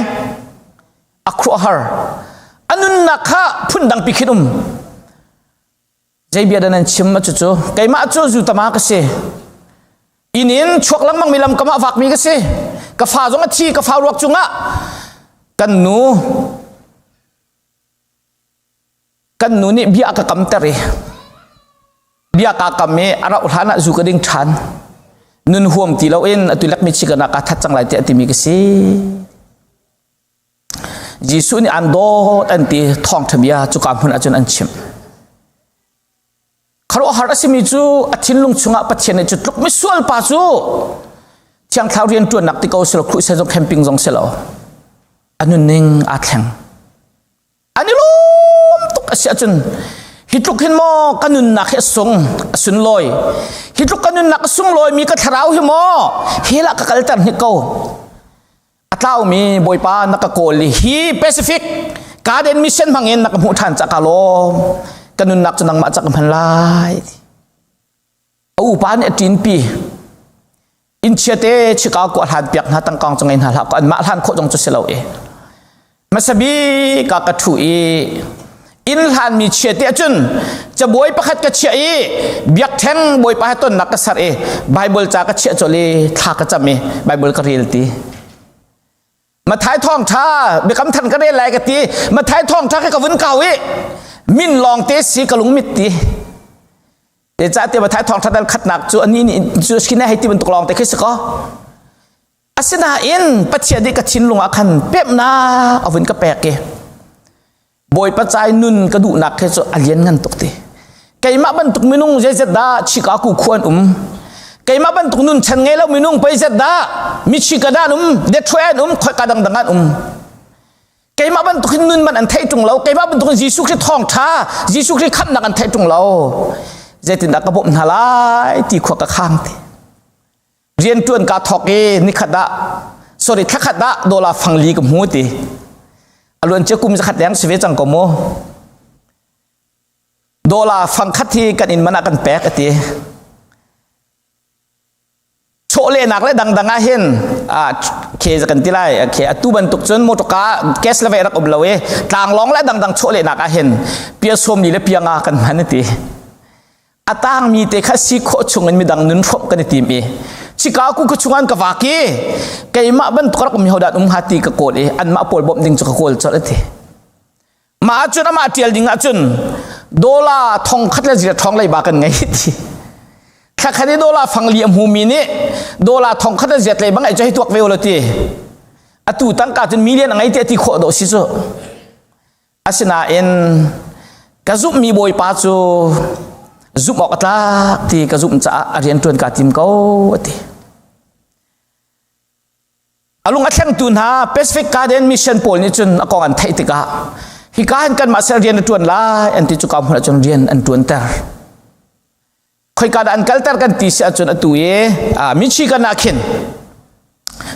a khuahar a nunnak kha phundang pi khin um zei bia dah nan chim ma cucu keimah cu zu tama ka si inn in chuak lengmang mi lam kam ah vak mi ka si ka fa zong a thi ka fa ruak cungah kan nu Kan nu nih bia a ka kamter i bia kaa kam i a rauh hlan ah zu ka ding ṭhan. Nun huam ti loin atu lekmi chikan ah kaa that cang lai tiah a timi ka si. Jesuh nih an dawt an ti thawngṭha bia cuka hmun ahcun an chimh. Khuaruahhar a simi cu a thinlung chungah Pathian nih cu tluk misual pa cu Thiang Thlarau rian ṭuannak ti ko si lo, crusade zong camping zong si lo. A nunning aa thleng. An i lawm tuk a si ahcun hi tluk hin maw ka nunnak hi a sung a sunlawi hi tluk ka nunnak a sunglawi mi ka thlarau hi maw hell ah ka kalter hnik ko. A tlaumi Bawipa na ka kawl i hi Pacific Garden Mission hmangin na ka hmuh ṭhan ca ka lawm. Ka nunnak cu nangmah ca ka hman lai. A upa nih a ṭinpi. Inn chiate Chicago a hlan piak hna tangkang cu ngei hna hlah ko anmah hlan khawh zong cu si lo i. Hmasa bik ah ka ṭhu i inn hlanmi chia te ahcun cabuai pakhat ka chiah i biakṭheng Bawipa he tonnak ka ser i Baibal ca ka chiah colh i thla ka cam i Baibal ka rel ti. Mathai thawngṭha biakam than ka rel lai ka ti. Mathai thawngṭha khi ka vun kau i min lawng te si ka lungmit ti. Zeicahtiah Mathai thawngṭha dal khatnak cu ani nih cu skin hei ti bantuk lawng te khi si kaw. Asinain Pathian nih ka thinlung ah khan pemhnak a vun ka pek i Bawipa cai nun ka duhnak he cu a lian ngan tuk ti. Keimah bantuk minung zeizat dah Chicago khua an um. Keimah bantuk nun chan ngei lo minung pei zat dah Michigan an um, Detroit an um, khoika dangdang an um. Keimah bantuk hin nun man an theih ṭung lo. Keimah bantuk in Jesuh Khrih thawngṭha, Jesuh Khrih khamhnak an theih ṭung lo. Zeitindah ka bawmh hna lai ti khua ka khang ti. Rianṭuan kaa thawk i nikhat ah sorry thlakhat ah dollar fangli ka hmu ti. A luancia kum zakhat leng si ve cang ko mu. Dollar fangkhat hi kan inn man ah kan pek a ti. Chawlehnak le dangdang ah hin khe kan ti lai khe atu bantuk cun motorka gas le vei rak um lo i tlanglawng le dangdang chawlehnak ah hin pia sawmli le pia nga kan hman a ti. A tangmi te kha si khawh chungin midang nun hrawmh kan i tim i Chicago ka chungan ka vak i keimah bantuk rak um hodan um hnga ti ka kawl i anmah pawl bawmh ding cu ka kawl colh ati. Mah ahcun amah tial ding ahcun dollar thong khat le zira thong lei ba kan ngei ti. Thlakhat i dollar fangli a hmumi nih dollar thong khat le ziat lei bang ai cu hei tuak ve lo ti. Atu tangka cun million a ngei ti ti khawh dawh si cu. Asinain ka zumhmi Bawipa cu zumh awk a tlak ti ka zumh caah a rian ṭuan kaa tim ko a ti. A lung a thlengtu hna Pacific Garden Mission pawl nih cun a kong an theih tikah hika hin kanmah sel rian a ṭuan lai an ti cu ka hmun ah cun rian an ṭuanter. Khoika dah an kalter kan ti si ahcun atu i Michigan ah khin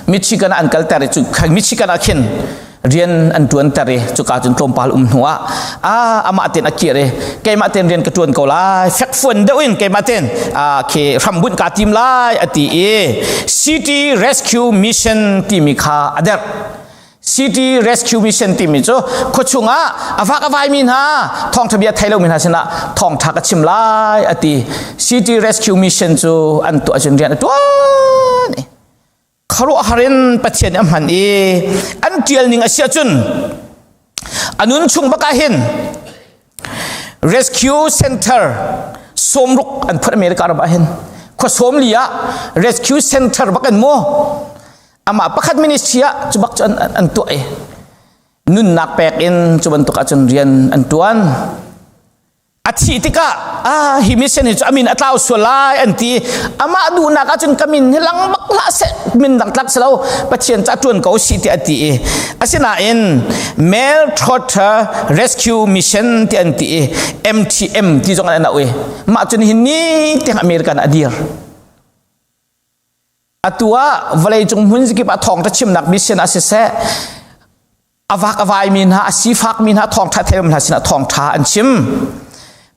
Michigan ah an kalter i cu Michigan ah khin rian an ṭuanter i cuka cun tlawmpal um hnu ah amah ten a kir i keimah ten rian ka ṭuan ko lai fekfuan deuh in keimah ten khi hrambunh kaa tim lai a ti i City Rescue Mission timi kha a derh. City Rescue Mission timi cu khuachung ah a vak a vaimi hna thawngtha bia thei lomi hna sinah thawngtha ka chim lai a ti. City Rescue Mission cu an tuah cun rian a tuan i khuaruahhar in Pathian a hman i an tial ning a si ahcun a nun chung bak ah hin Rescue Center sawmruk an phut America ram ah hin khua sawm li ah Rescue Center bak an mu amah pakhat ministry ah cu bak cu an tuah i nunnak pek in cu bantuk ahcun rian an tuan a thih tikah ah hi mission hi cu a min a tlau sual lai an ti amah duhnak ahcun ka min hi lang bak hlah seh min dang tlak si lo Pathian ca tuan ko si tiah a ti i asinain Male Trotter Rescue Mission ti an ti i MTM ti zong an auh i mah cun hin ni tiang American a dir Atu ah vawleicung hmun kip ah thawngṭha chimnak mission ah siseh, a vak a vaimi hna, a sifakmi hna, thawngṭha thei hna sinah thawngṭha an chim.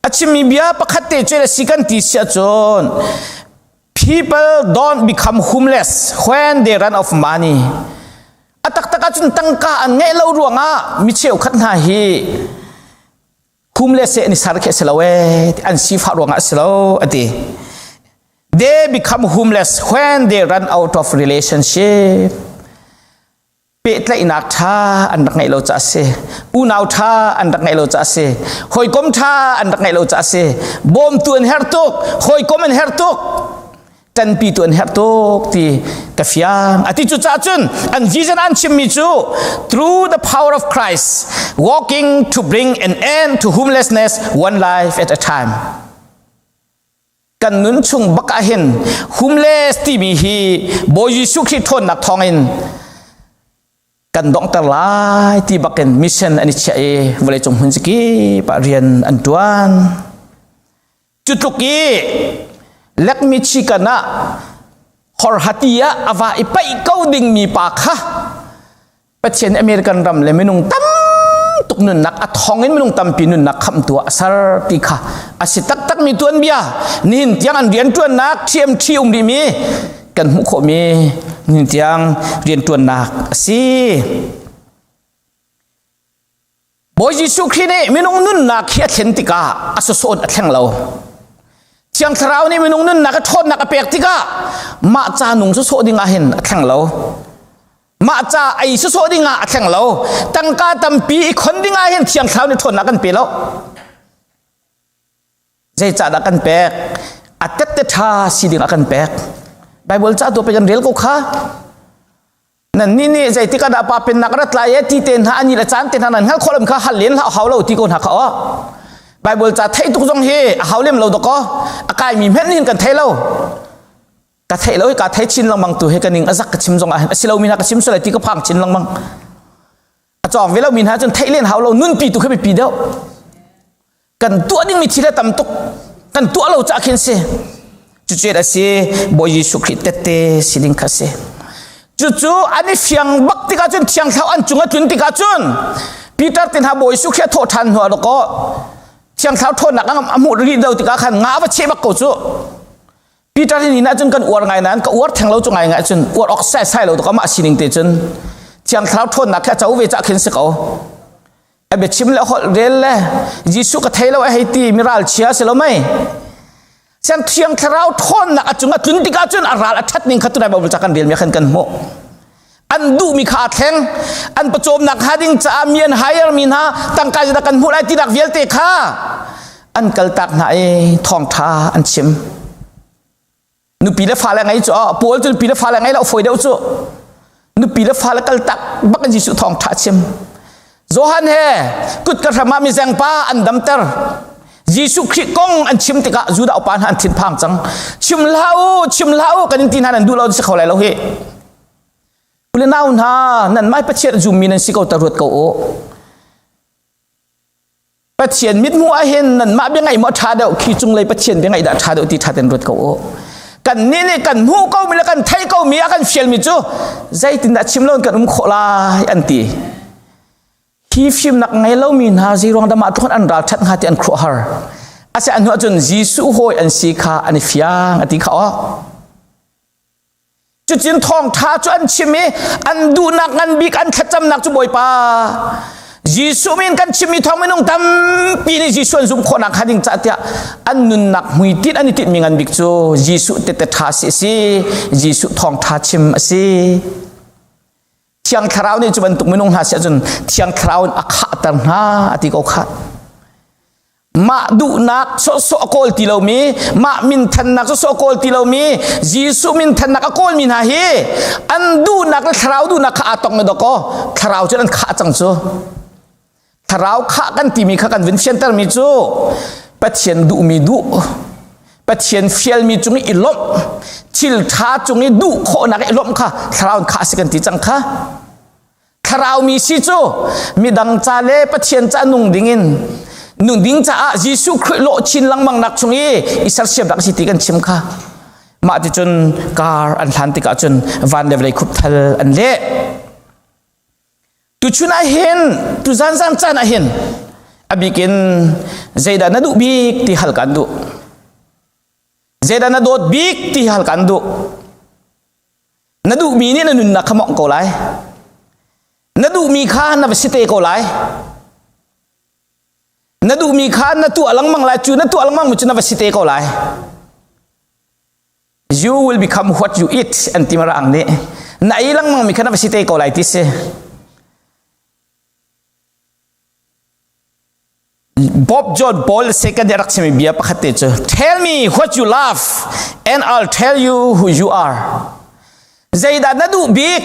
A chimmi bia pakhat te cu a si kan ti si ahcun people don't become homeless when they run of money. A taktak ahcun tangka an ngeih lo ruangah mi cheukhat hna hi homeless an i sar khi a si lo ee an sifah ruangah a si lo a ti. They become homeless when they run out of relationship. Pehtlaihnak ṭha an rak ngeih lo caah a si. Unau ṭha an rak ngeih lo caah a si. Hawikom ṭha an rak ngeih lo caah a si. Bawmtu an herh tuk. Hawikom an herh tuk. Ṭanpitu an herh tuk ti ka fiang. Ati cu caah cun an vision an chimmi cu through the power of Christ walking to bring an end to homelessness one life at a time. Kan nun chung bak ah hin homeless timi hi Bawi Jesuh Khrih ṭhawnnak thawngin kan donghter lai ti bakin mission an i chiah i vawleicung hmun kip ah rian an ṭuan. Cu tluk i Lake Michigan ah horhati ah a va i paih ko dingmi pa kha Pathian American ram le minung tam tuk nunnak a thong in minung tampi nunnak khamtu ah a ser ti kha a si taktak mi tuanbia nihin tiang an rianṭuannak TMT um rih mi kan hmuh khawh mi nihin tiang rianṭuannak a si. Bawi Jesuh Khrih nih minung nunnak hi a thlen tikah a sawsawt a thleng lo. Thiang Thlarau nih minung nunnak a ṭhawnnak a pek tikah mah ca nung sawsawh ding ah hin a thleng lo. Mah ca ei sawsawh ding ah a thleng lo. Tangka tampi i khon ding ah hin Thiang Thlarau nih ṭhawnnak kan pe lo. Zeicahdah kan pek? A tette ṭha si ding ah kan pek. Bible ca tu pe kan rel ko kha. Nan nih nih zeitik ah dah pa pennak rat lai e ti te hna ani le caan te hna nan hngal khawh lo kha hal len hlah hau lo ti ko hna kha aw. Bible ca theih tuk zong hi a hau lem lo dakaw. A kai mi hmenh hin kan thei lo. Ka thei lo ka thei chin lengmang tu he ka ning a zak ka chim zong ah hin a si lo mi hna ka chim sual ti ka phang chin lengmang. A cawng ve lo mi hna cun theih len hau lo nunpi tu kha biapi deuh. Kan tuah dingmi thil a tam tuk. Kan tuah lo cah khin si. Cucu a si Bawi Jesuh Khrih tette si ding kha si. Cucu an i fiang bak tikah cun thiang thlarau an cung a tlun tikah cun Peter te hna Bawi Jesuh Khrih a thawh ṭhan hnu ah dawkaw thiang thlarau ṭhawnnak a hmuh rih lo tikah khan nga va cheh bak ko cu. Peter hi ni cun kan uar ngai nain ka uar theng lo cu ngai ngai cun uar awk sai sai lo tuk amah sining te cun thiang thlarau ṭhawnnak khi a co ve cah khin si ko. A biachim le holh rel le Jesuh ka thei lo a hei ti miral chia si lo mei. Siang thiang thlarau ṭhawnnak a cung a tlun tikah cun a ral a ṭhat ning kha tunai Bible ca kan rel mi khan kan hmuh. An duhmi kha a thleng. An pawcawmnak hnga ding caah mi an hire mi hna tangka zeidah kan hmuh lai tinak vialte kha an kaltak hna i thawngṭha an chim. Nupi le fale ngei cu Paul cu nupi le fale ngei lo fawi deuh cu. Nupi le fale kaltak bak in Jesuh thawngṭha chim. Johan he kut ka hram ah mizeng pa an damter. Jesuh Khrih kong an chim tikah Judah upa hna an thinphang cang. Chim hlah u, chim hlah u kan in ti hna nan duh lo si kho lai lo hi. Ule nau hna, nan mai Pathian zummi nan si ko ta ruat ko u. Pathian mithmuh ah hin nanmah bia ngaih maw ṭha deuh khi cunglei Pathian bia ngaih dah ṭha deuh ti ṭha ten ruat ko u. Kan nih nih kan hmuh ko mi le kan theih ko mi a kan fial mi cu zeitindah chim lo in kan um khawh lai an ti. Hi fimnak ngei lomi hna zeiruang dah mah tluk an ral ṭhat hnga ti an khuahar. Ase an hnuah cun Jesuh hawi an si kha an i fiang a ti kha aw. Cucin thawngṭha cu an chim i an duhnak ngan bik an thlacamnak cu Bawipa Jesuh min kan chimmi thawng minung tampi nih Jesuh an zumh khawhnak hnga ding cah tiah an nunnak hmuitinh an i tinhmi ngan bik cu Jesuh tete ṭha si a si Jesuh thawngṭha chim a si Thiang Thlarau nih cu bantuk minung hna si ahcun Thiang Thlarau in a khahter hna a ti ko khah mah duhnak sawhsawh a kawl ti lomi mah minthannak sawhsawh a kawl ti lomi Jesuh minthannak a kawlmi hna hi an duhnak le thlarau duhnak kha aa tong na dawkaw thlarau cu an khah cang cu thlarau khah kan timi kha kan vun fiantermi cu Pathian duhmi duh Pathian fialmi cung i lawmh thil ṭha cung i duh khawhnak i lawmh kha thlarau in khah si kan ti cang kha Thlarau mi si cu midang ca le Pathian ca nung dingin nun ding caah Jesuh Khrih lawh chin lengmang nak chung i i sersiamnak si ti kan chim kha mah ti cun kar an hlan tikah cun van le vawlei khupthal an leh tuchun ah hin tu zan zan caan ah hin a bikin zeidah na duh bik ti hal kan duh zeidah na dawt bik ti hal kan duh Na duhmi nih na nunnak kha mawngh ko lai. Na duhmi kha na va si te ko lai. Na duhmi kha na tuah lengmang lai. Cu na tuah lengmang mi cu na va si te ko lai. You will become what you eat an ti marang nih. Na ei lengmang mi kha na va si te ko lai ti si. Bob John Paul II nih a rak chimmi bia pakhat te cu Tell me what you love and I'll tell you who you are. Zeidah na duh bik?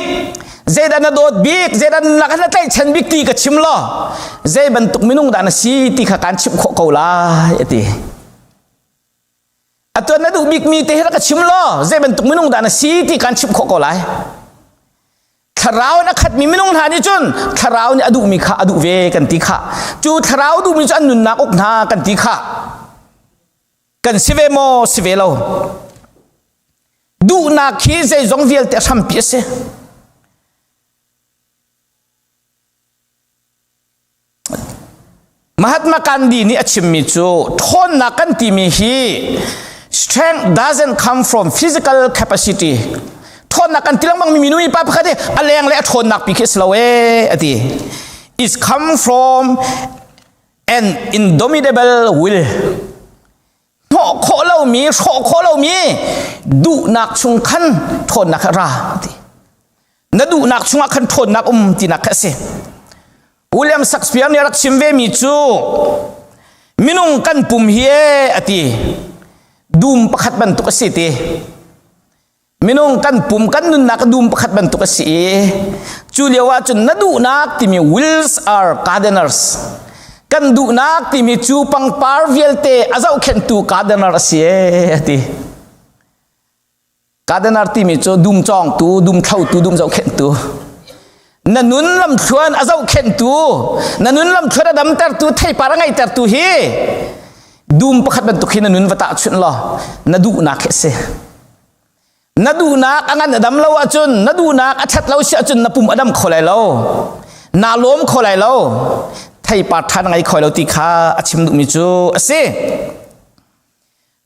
Zeidah na dawt bik? Zeidah na na tlaihchan bik ti ka chim law zei bantuk minung dah na si ti kha kaan chimh khawh ko lai a ti. Atu na duh bikmi te hi rak ka chim law zei bantuk minung dah na si ti kaan chimh khawh ko lai. Thlarau in a khatmi minung hna nih cun thlarau nih a duhmi kha a duh ve kan ti kha. Cu thlarau duhmi cu an nunnak uk hna kan ti kha. Kan si ve maw si ve lo. Duhnak hi zeizong vialte a hrampi a si. Mahatma Gandhi nih a chimmi cu ṭhawnnak kan timi hi strength doesn't come from physical capacity. Ṭhawnnak kan ti lengmang mi minu pa pakhat hi a leng le a ṭhawnnak pi khi a si lo ee a ti. It's come from an indomitable will. Hnawh khawh lomi, hrawh khawh lomi duhnak chung khan ṭhawnnak a ra ti. Na duhnak chungah khan ṭhawnnak um tinak kha a si. William Shakespeare nih a rak chim ve mi cu minung kan pum hi e a ti. Dum pakhat bantuk a si ti. Minung kan pum kan nunnak dum pakhat bantuk a si i cu lio ah cun na duhnak timi wills are gardeners. Kan duhnak timi cu pangpar vialte a zohkhenhtu gardener a si e a ti. Gardener timi cu dum cawngtu, dum thlotu, dum zohkhenhtu. Na nun lamthluan a zohkhenhtu, na nun lamthluan a damtertu, theipar a ngeitertu hi dum pakhat bantuk hi na nun va tahchunh law na duhnak hi a si. Na duhnak a ngan a dam lo ahcun, na duhnak a ṭhat lo si ahcun na pum a dam kho lai lo. Naa lawm kho lai lo. Theipar ṭha na ngei kho lo ti kha a chim duhmi cu a si.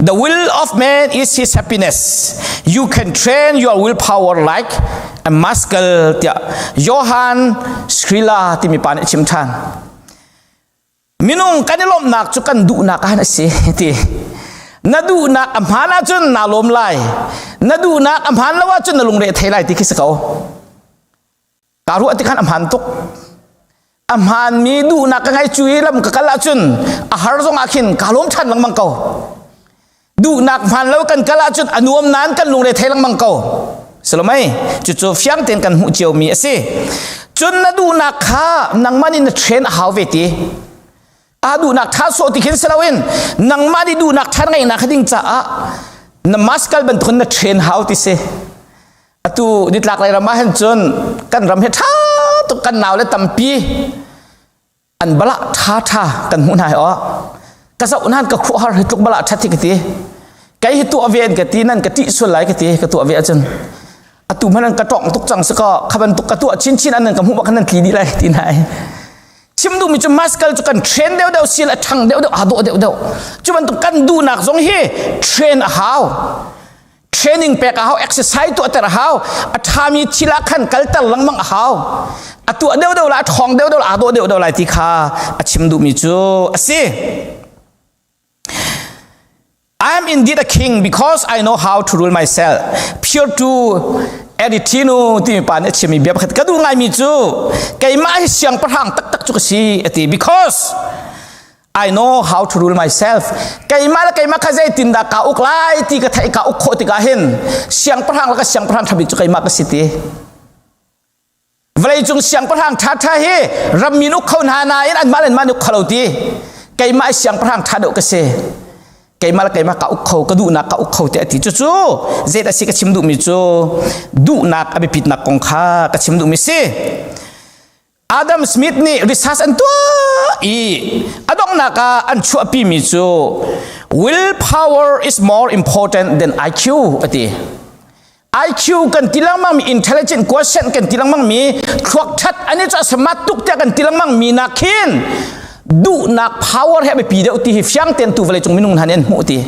The will of man is his happiness. You can train your willpower like a muscle tiah Johann Skrilla timi pa nih a chim ṭhan. Minung kan i lawmhnak cu kan duhnak ah a si ti. Na duhnak a hmaan ahcun naa lawm lai. Na duhnak a hmaan lo ahcun na lungre thei lai ti khi si ko. Kaa ruah ti khan a hmaan tuk. A hmaanmi duhnak ka ngai cu i lam ka kal ahcun a har zong ah khin kaa lawm ṭhan lengmang ko. Duhnak hmaan lo kan kal ahcun a nuam nain kan lungre thei lengmang ko. Salomei, cucu fiang tein kan hmuh ciomi a si. Cun na duhnak kha nangmah nih na train a hau ve ti. A duhnak tha sawh ti khin si loin nangmah nih duhnak tha ngeihnak kha ding caah na maskal bantukin na train hau ti si. Atu nitlak lei ram ah hin cun kan ram hi tha tuk kan nau le tampi an balah ṭha ṭha kan hmuh hna hi aw ka zoh nan ka khuahar hi tluk balah ṭhat hi ka ti kei hi tuah ve an ka ti nan ka ṭih sual lai ka ti ka tuah ve ahcun atu hmanh an ka tawng tuk cang si kaw kha bantuk ka tuah chinchin an nan ka hmuh bak nan tli dih lai ti nai chim duhmi cu maskal cu kan train deuh deuh sil a ṭhang deuh deuh aa dawh deuh deuh cu bantuk kan duhnak zong hi train a hau Training pek a hau, exercise tuahter a hau, a ṭhami thil ah khan kalter lengmang a hau. A tuah deuhdeuh lai, a ṭhawng deuhdeuh lai, aa dawh deuhdeuh lai ti kha a chim duhmi cu a si. I am indeed a king because I know how to rule myself. Pure to Aretino timi pa nih a chimmi bia pakhat ka duh ngaimi cu keimah hi siangpahrang taktak cu ka si a ti because I know how to rule myself. Keimah le keimah kha zeitindah kaa uk lai ti ka theih kaa uk khawh tikah hin siangpahrang le ka siangpahrang ṭha bik cu keimah ka si ti. Vawleicung siangpahrang ṭhaṭha hi rammi uk kho hna nain anmah le anmah uk kho lo ti. Keimah i siangpahrang ṭha deuh ka si. Keimah le keimah ka uk kho, ka duhnak ka uk kho ti a ti. Cucu zei dah si ka chim duhmi cu duhnak a biapitnak kong kha ka chim duhmi si. Adam Smith nih research an tuah i a donghnak ah an chuahpimi cu will power is more important than IQ a ti. IQ kan ti lengmang mi intelligent quotient kan ti lengmang mi thluak that ani cu smart tuk tiah kan ti lengmang mi nak khin duhnak power he a biapi deuh ti hi fiang tein tu vawlei cung minung hna nih an hmuh ti.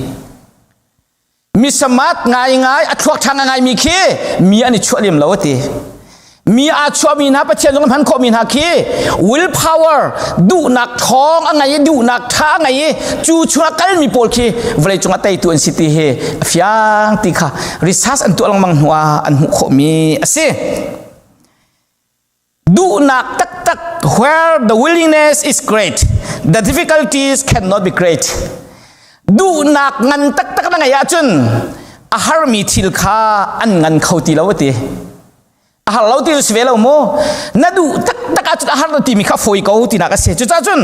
Mi smart ngaingai a thluak ṭha ngaingai mi khi mi an i chuah lem lo a ti. Mi aa chuahmi hna Pathian zong hman khawhmi hna khi will power duhnak ṭhawng a ngei i duhnak ṭha a ngei i cu chungah kalmi pawl khi vawlei cungah teitu an si ti hi a fiang ti kha research an tuah lengmang hnu ah an hmuh khawhmi a si. Duhnak taktak where the willingness is great, the difficulties cannot be great. Duhnak ngan taktak na ngeih ahcun a harmi thil kha an ngan kho ti lo a ti. A har lo ti cu si ve lo mu. Na duh taktak ahcun a har lo timi kha fawi ko tinak a si. Cucaah cun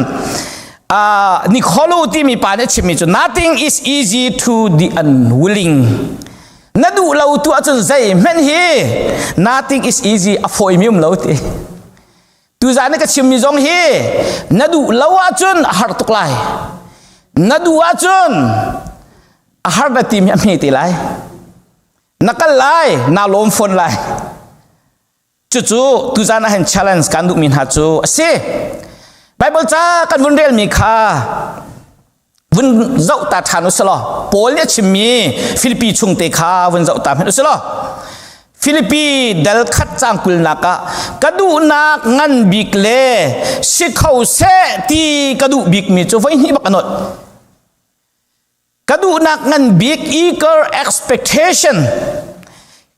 uh, Nikholu timi pa nih a chimmi cu nothing is easy to the unwilling. Na duh lo tu ahcun zeihmanh hi nothing is easy a fawimi um lo ti. Tuzaan ka chimmi zong hi na duh lo ahcun a har tuk lai. Na duh ahcun a har na timi a hme te lai. Na kal lai, naa lawm fawn lai. Cucu tuzaan ah hin challenge kan duhmi hna cu a si. Bible ca kan vun relmi kha vun zoh ta ṭhan u law Paul nih a chimmi Filipi chung te kha vun zoh ta hmanh u law Filipi dal khat cang kulnak ah ka duhnak ngan bik le si kho seh ti ka duh bikmi cu voi hnih bak a nolh. Ka duhnak ngan bik eager expectation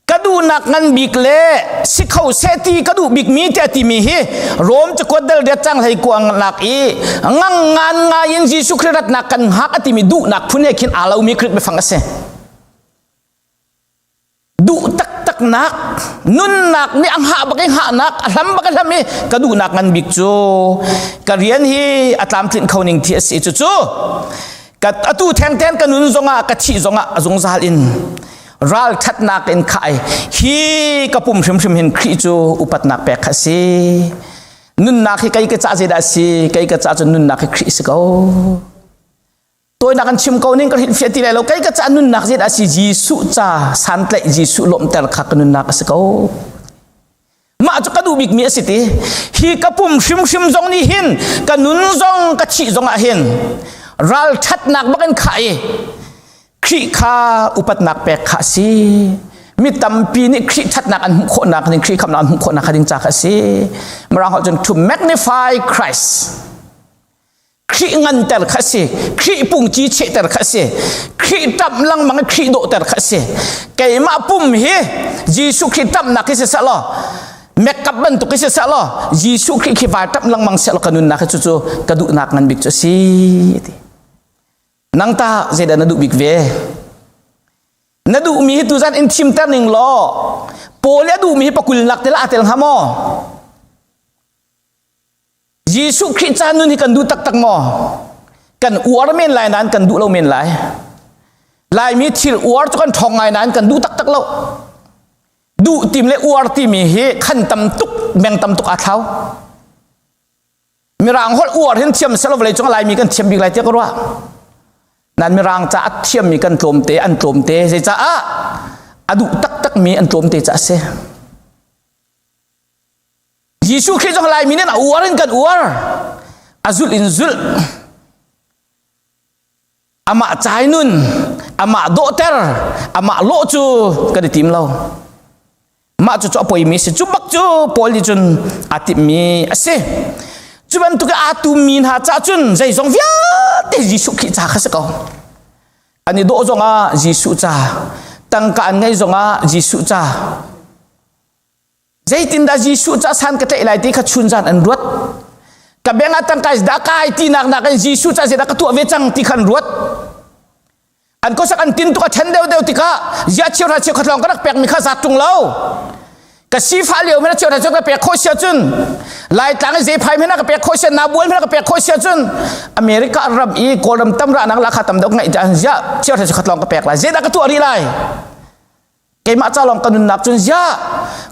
ka duhnak ngan bik le si kho seh ti ka duh bik mi tiah timi hi Rom cakuat dal riat cang hlei kuang nak i ngang ngan ngai in Jesuh Khrih ratnak kan hngak a timi duhnak phun he khin aa lomi Khrih biafang a si. Duh taktaknak nunnak nih a hngah bak i hngahnak a hlam bak a hlam i ka duhnak ngan bik cu ka rian hi a tlamtlinh kho ning thi a si. Cucu ka atu thengten ka nun zongah ka thih zongah a zungzal in ralṭhatnak in khai hi ka pum hrimhrim hin Khrih cu upatnak pek kha si. Nunnak hi kei ka ca zeidah si? Kei ka ca cu nunnak hi Khrih si ko. Tawinak an chim ko ning ka hrilhfiah ti lai lo. Kei ka ca nunnak zeidah a si? Jesuh ca santlaih Jesuh lawmhter kha ka nunnak a si ko. Mah cu ka duh bikmi a si ti. Hi ka pum hrimhrim zong nih hin ka nun zong ka thih zong ah hin ralṭhatnak bak in khah i Khrih kha upatnak pek kha a si. Mi tampi nih Khrih ṭhatnak an hmuh khawhnak ding, Khrih khamnak an hmuh khawhnak ding ca kha a si. Mirang holh cun to magnify Christ. Khrih nganter kha si, Khrih pungci chehter kha si, Khrih ṭamh lengmang i Khrih dawhter kha si. Keimah pum hi Jesuh Khrih ṭamhnak hi si seh law, makeup bantuk hi si seh law, Jesuh Khrih khi vai ṭamh lengmang seh law ka nunnak hi cucu ka duhnak ngan bik cu a si. Ti. Nang tah zeidah na duh bik ve? Na duhmi hi tuzan in thimter ning law, Paul a duhmi hi pakulnak tel aa tel hnga maw? Jesuh Khrih ca nun hi kan duh taktak maw? Kan uar men lai nain kan duh lo men lai. Laimi thil uar cu kan ṭhawng ngai nain kan duh taktak lo. Duh tim le uar timi hi khan tam tuk, meng tam tuk aa thlau. Mirang holh uar hin thiam selaw vawlei cung Laimi kan thiam bik lai tiah ka ruah. Nan mirang ca a thiammi kan tlawmte, an tlawmte. Zeicaah? A duh taktakmi an tlawmte ca a si. Jesuh Khrih zong Laimi nih a uar in kan uar. A zulh in zulh. Amah cai nun, amah dawhter, amah lawh cu kan i tim lo. Mah cu cu a poimi si. Cu bak cu Paul nih cun aa timhmi a si. Cu bantuk i aa tummi hna cah cun zeizong vialte Jesuh Khrih ca kha si ko. An i dawh zongah Jesuh ca, tangka an ngeih zongah Jesuh ca, Zeitindah Jesuh ca san ka tlaih lai ti kha chunzan an ruat. Ka beng ah tangka dah kai ti nak nakin Jesuh ca zeidah ka tuah ve cang ti kha an ruat. An kosak an tin tuk a then deuh deuh tikah zia cheu hra cheu khat lawng ka rak pek mi kha zat tung lo. Ka sifa lio hmena cheu hra cheu ka pek khawh sia cun Laitlang i zeiphai hmena ka pek khawh sia nabual hmena ka pek khawh sia cun America ram i Kawlram tam ra nak la kha tam deuh ngaih ta zia cheu hra cheu khat lawng ka pek lai zeidah ka tuah rih lai Keimah ca lawng ka nunnak cun ziah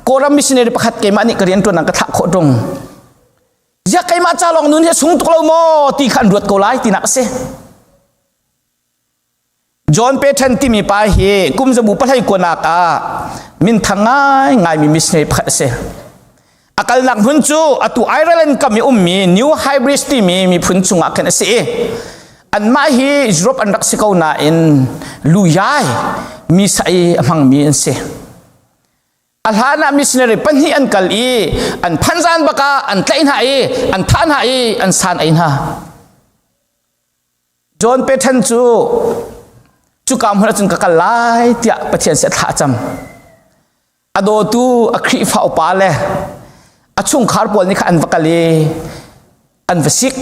Kawlram missionary pakhat keimah nih ka rian ṭuan ka thlah khawh ṭung. Ziah keimah ca lawng nun hi sung tuk lo maw ti kha an ruat ko lai tinak a si. John Paton timi pa hi kum zabu pahlei kuanak ah minthang ngai ngaimi missionary pakhat a si. A kalnak hmun cu atu Ireland kam i ummi New Hybrids timi miphun chungah khin a si i anmah hi Europe an rak si ko nain luyai mi sai a hmangmi an si. A hlan ah missionary pahnih an kal i an phanzan bak ah an tlaih hna i an thah hna i an san ei hna. John Paton cu cuka hmun ahcun ka kal lai tiah Pathian seh thla a cam. A dawtu a Khrihfa upa le a chungkhar pawl nih kha an va kal i an va sik.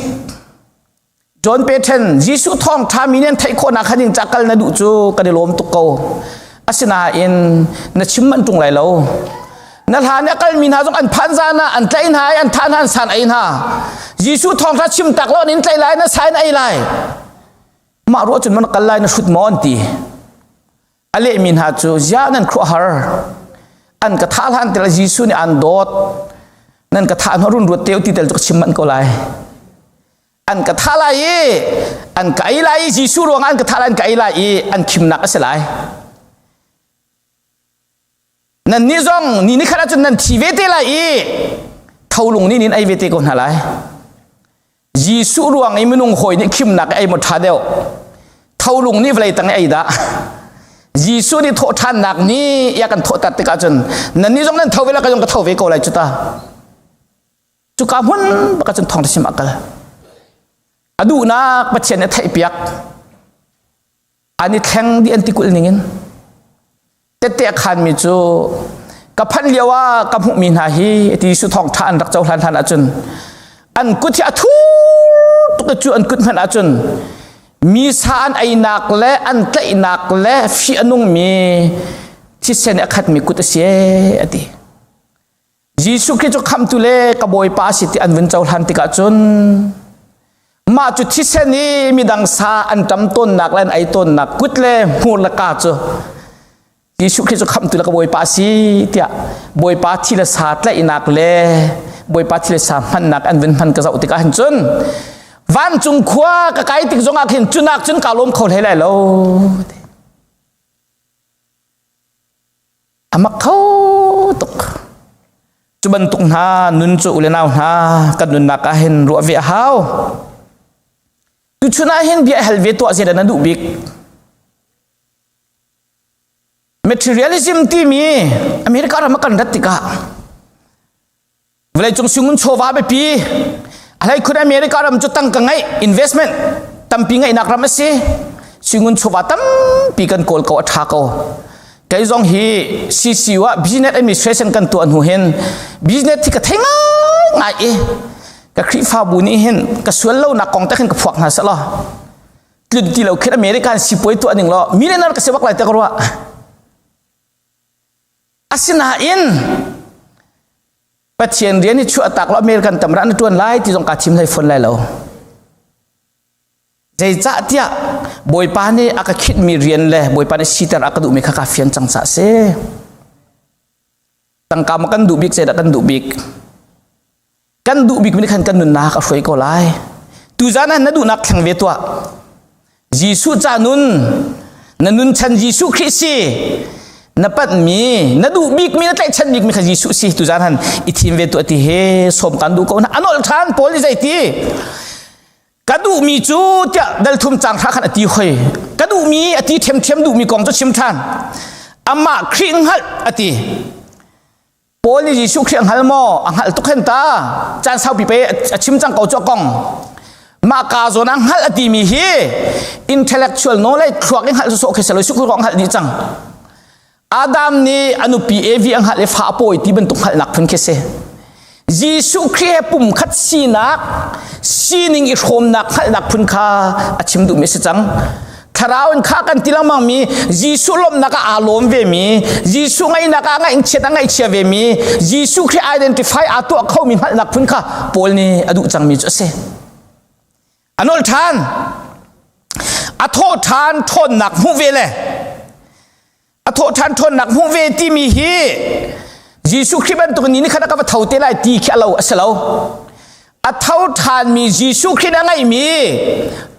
John Paton Jesuh thawngṭha mi nih an theih khawhnak kha ding ca kal na duh cu kan i lawm tuk ko. Asinain na chim manh ṭung lai lo. Na hlan i a kalmi hna zong an phan zan ah an tlaih hna i an thah hna an san ei hna. Jesuh thawngṭha chim tak lo an in tlaih lai na sa in ei lai. Mah ruah cun man kal lai na hrut maw an ti. A lehmi hna cu ziah nan khuahar an ka thah hlan tel Jesuh nih an dawt nan ka thah hna run ruat teu ti tel cu ka chim manh ko lai an ka thah lai i an ka ei lai i Jesuh ruangah an ka thah lai an ka ei lai i an khimnak a si lai nan nih zong ni ni khat ahcun nan thi ve te lai i tholung nih nin ei ve te ko hna lai. Jesuh ruang i minung hawi nih khimnak ei maw ṭha deuh tholung nih vawlei tang ei dah Jesuh nih thawhṭhannak ni ya kan thawhter tikah cun nan nih zong nan tho ve la ka zong ka tho ve ko lai cu ta cuka hmun baka cun thawng sim a kal a duhnak Pathian nih a theihpiak an i thleng dih an ti kulh ningin tette a khanmi cu ka phanh lio ah ka hmuhmi hna hi ti Jesuh thawngṭha an rak cohlan hlan ahcun an kut hi a thur tuk cu an kut hmanh ahcun mi sa an einak le an tlaihnak le fih a nungmi thisen a khatmi kut a si a ti Jesuh Khrih cu khamhtu le ka Bawipa a si ti an vun cohlan tikah cun mah cu thisen i midang sa an ṭam tawnnak le an ei tawnnak kut le hmur le ka cu Jesuh Khrih cu khamhtu le ka Bawipa a si tiah Bawipa thi le sa tlaihnak le Bawipa thi le sa hmannak an vun hman ka zoh tikah hin cun vancung khua ka kai tik zongah khin cunak cun kaa lawm kho hlei lai lo. A mak kho tuk. Cu bantuk hna nun cu u le nau hna kan nunnak ah hin ruah ve a hau. Tuchun ah hin bia hal ve tuah zeidah na duh bik? Materialism timi America ram ah kan rat tikah vawleicung singun chawva biapi a khun America ram cu tangka ngeih investment tampi ngeihnak ram a si singun chawva tampi kan kawl ko a tha ko kei zong hi CCU ah business administration kan tuah hnu hin business hi ka thei ngai ngai i ka Khrihfabu nih hin ka sual lo nak kong te khin ka phuak hna selaw tlun ti lo khin American sipuai tuah ning law millionaire ka si bak lai te ka ruah. Asinain Pathian rian i chuah tak lo American tam ra na tuan lai ti zong kaa thim hlei fawn lai lo. Zeicah tiah Bawipa nih a ka khitmi rian le Bawipa nih siter a ka duhmi kha kaa fian cang caah si. Tangka ma kan duh bik zeidah kan duh bik? Kan duh bikmi nih khan kan nunnak a hruai ko lai. Tuzan ah na duhnak thleng ve tuah. Jesuh ca nun, na nun chan Jesuh Khrih si. Na panhmi, na duh bikmi, na tlaihchan bikmi kha Jesuh si. Tuzan han i thim ve tuah ti he sawm kan duh ko na. A nolh ṭhan Paul nih zei ti? Ka duhmi cu tiah dal thum cang hra khan a ti hoi. Ka duhmi a ti ṭhiamṭhiam duhmi kong cu chim ṭhan. Amah Khrih hngalh a ti. Paul nih Jesuh Khrih a hngal maw? A hngalh tuk hen ta. Caan saupi pe a chim cang ko cu a kong. Mah ka zawn ah hngalh a timi hi intellectual knowledge thluak in hngalh sawsawh khi si lo Jesuh Khrih hngalh dih cang. Adam nih a nupi Evi a hngalh i fa a pawi ti bantuk hngalhnak phun khi si. Jesuh Khrih he pumkhat sinak sining i hrawmnak hngalhnak phun kha a chim duhmi a si cang. Thlarau in kha kan ti lengmang mi Jesuh lawmhnak ah aa lawm ve mi Jesuh ngaihnak ah ngaihchiat a ngaihchia ve mi Jesuh Khrih identify aa tuah khomi hngalhnak phun kha Paul nih a duh cangmi cu a si. A nolh ṭhan. A thawh ṭhan ṭhawnnak hmuh ve le a thawh ṭhan ṭhawnnak hmuh ve timi hi Jesuh Khrih bantuk ni ni khat a ka va tho te lai ti khi a lo a si lo. A tho ṭhanmi Jesuh Khrih a ngeihmi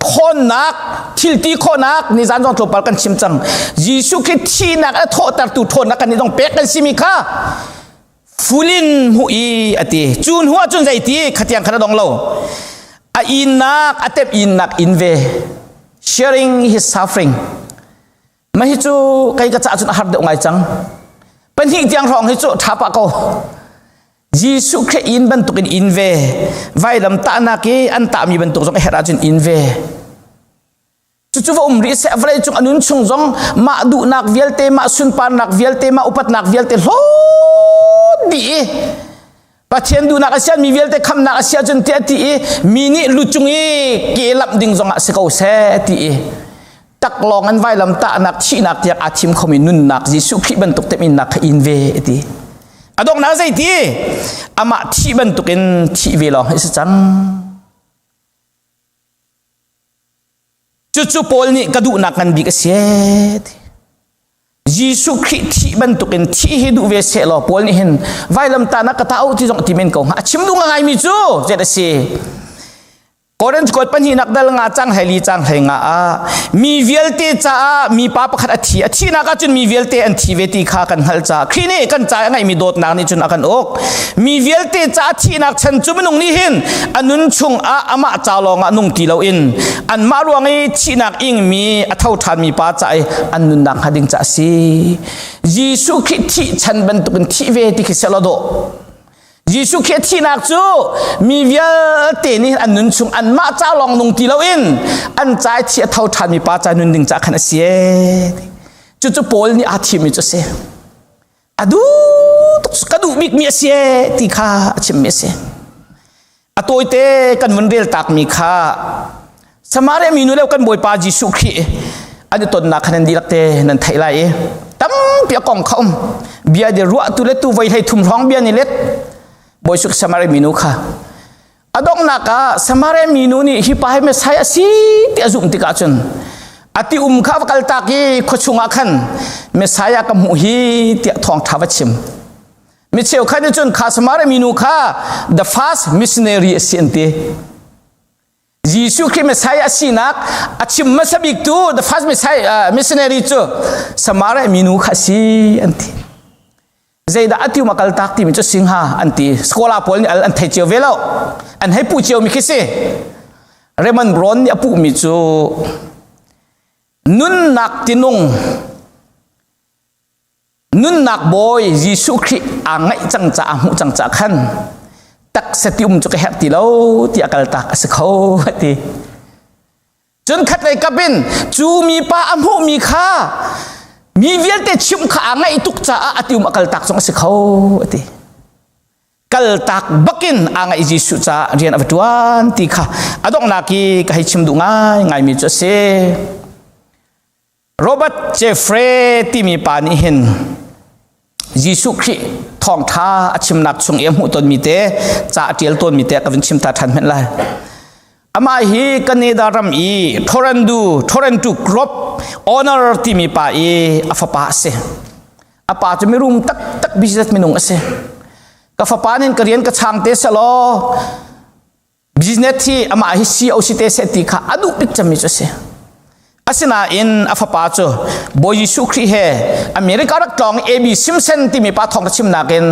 ṭhawnnak thilti khawhnak nizan zong tlawmpal kan chim cang. Jesuh Khrih thihnak a thawhtertu ṭhawnnak kan nih zong pek kan simi kha fulin hmuh i a ti. Cu hnu ah cun zeiti khatiang khan a dong lo. A innak a tep innak in ve. Sharing his suffering. Mah hi cu kei ka caah cun a har deuh ngai cang. Pahnih tiang hrawng hi cu ṭha pah ko. Jesuh Khrih inn bantukin inn ve. Vailam tahnak i an tahmi bantuk zong a herh ahcun inn ve. Cucu va um rih seh vawlei cung a nun chung zong mah duhnak vialte, mah sunparnak vialte, mah upatnak vialte hlawt dih i Pathian duhnak a sian mi vialte khamnak a si ahcun tiah ti i mi nih lu cung i ke lamh ding zongah si ko seh ti i taklawng an vailam tahnak thihnak tiang aa thim khomi nunnak Jesuh Khrih bantuk teminnak kha in ve ti a donghnak zei ti amah thih bantukin thih ve lawng hi si cang Cucu Paul nih ka duhnak ngan bik a si ti. Jesuh Khrih thih bantukin thih hi duh ve seh law Paul nih hin vailamtahnak ka tah u ti zong a ti men ko hnga. A chim duh ngaimi cu zet a si. Korinth kuat pahnihnak dal nga cang hlei li cang hlei nga ah mi vialte caah mipa pakhat a thi a thihnak ahcun mi vialte an thi ve ti kha kan hngalh caah Khrih nih kan ca a ngeihmi dawtnak nih cun a kan uk mi vialte caah thihnak chan cu minung nih hin a nun chung ah amah ca lawng ah nung ti loin anmah ruang i thihnak ingmi a tho ṭhanmi pa ca i an nunnak hnga ding ca a si Jesuh Khrih thih chan bantukin thih ve ti khi selaw dawh Jesuh Khrih thihnak cu mi vialte nih an nun chung anmah ca lawng nung ti loin an ca i thi a tho ṭhanmi pa ca nun ding ca khan a si ee. Cucu Paul nih aa thimmi cu a si. A duh tuk ka duh bikmi a si ee ti kha a chimmi a si. A tawite kan vun rel takmi kha Samaria mi nu le kan Bawipa Jesuh Khrih an i tonnak khan nan dihlak te nan theih lai i tampi a kong kha um bia di ruah tu le tu voi hlei thum hrawng bia ni let Bawi Suk Samaria minu kha a donghnak ah Samaria minu nih hi pa hi Messiah a si ti a zumh tikah cun a ti um kha va kal tak i khua chungah khan Messiah ka hmuh hi tiah thawngṭha va chim mi cheukhat nih cun kha Samaria minu kha the first missionary a si an ti Jesuh Khrih Messiah a sinak a chim hmasa bik tu the first Messiah missionary cu Samaria minu kha si an ti. Zeidah a tiu ma kal tak timi cu singha an ti. Scholar pawl nih an thei cio ve lo. An hei puh cio mi khi si. Raymond Brown nih a puh mi cu nunnak tinung Nunnak bawi Jesuh Khrih aa ngaih cang caah hmuh cang caah khan taksa ti um cu ka herh ti lo ti a kaltak a si kho a ti. Cun khatlei kap in cu mipa a hmuhmi kha mi vialte chimh kha aa ngaih tuk caah a ti um a kaltak zong a si kho a ti. Kaltak bakin aa ngaih Jesuh caah rian a va ṭuan ti kha a donghnak i ka hei chim duh ngai ngaimi cu a si. Robert Jeffrey timi pa nih hin Jesuh Khrih thawngṭha a chimnak chung i a hmuh tawnmi te ca a ṭial tawnmi te ka vun chim ta ṭhan hmenh lai. Amah hi Canada ram i Toronto Toronto Group owner timi pa i a fapa a si. A pa cu mirum taktak business minung a si. Ka fapa nin ka rian ka chang te selaw Business hi amah hi CEO si te seh ti kha a duh bik cemmi cu a si. Asinain a fapa cu Bawi Jesuh Khrih he America rak tlawng A.B. Simpson timi pa thawng chimnak in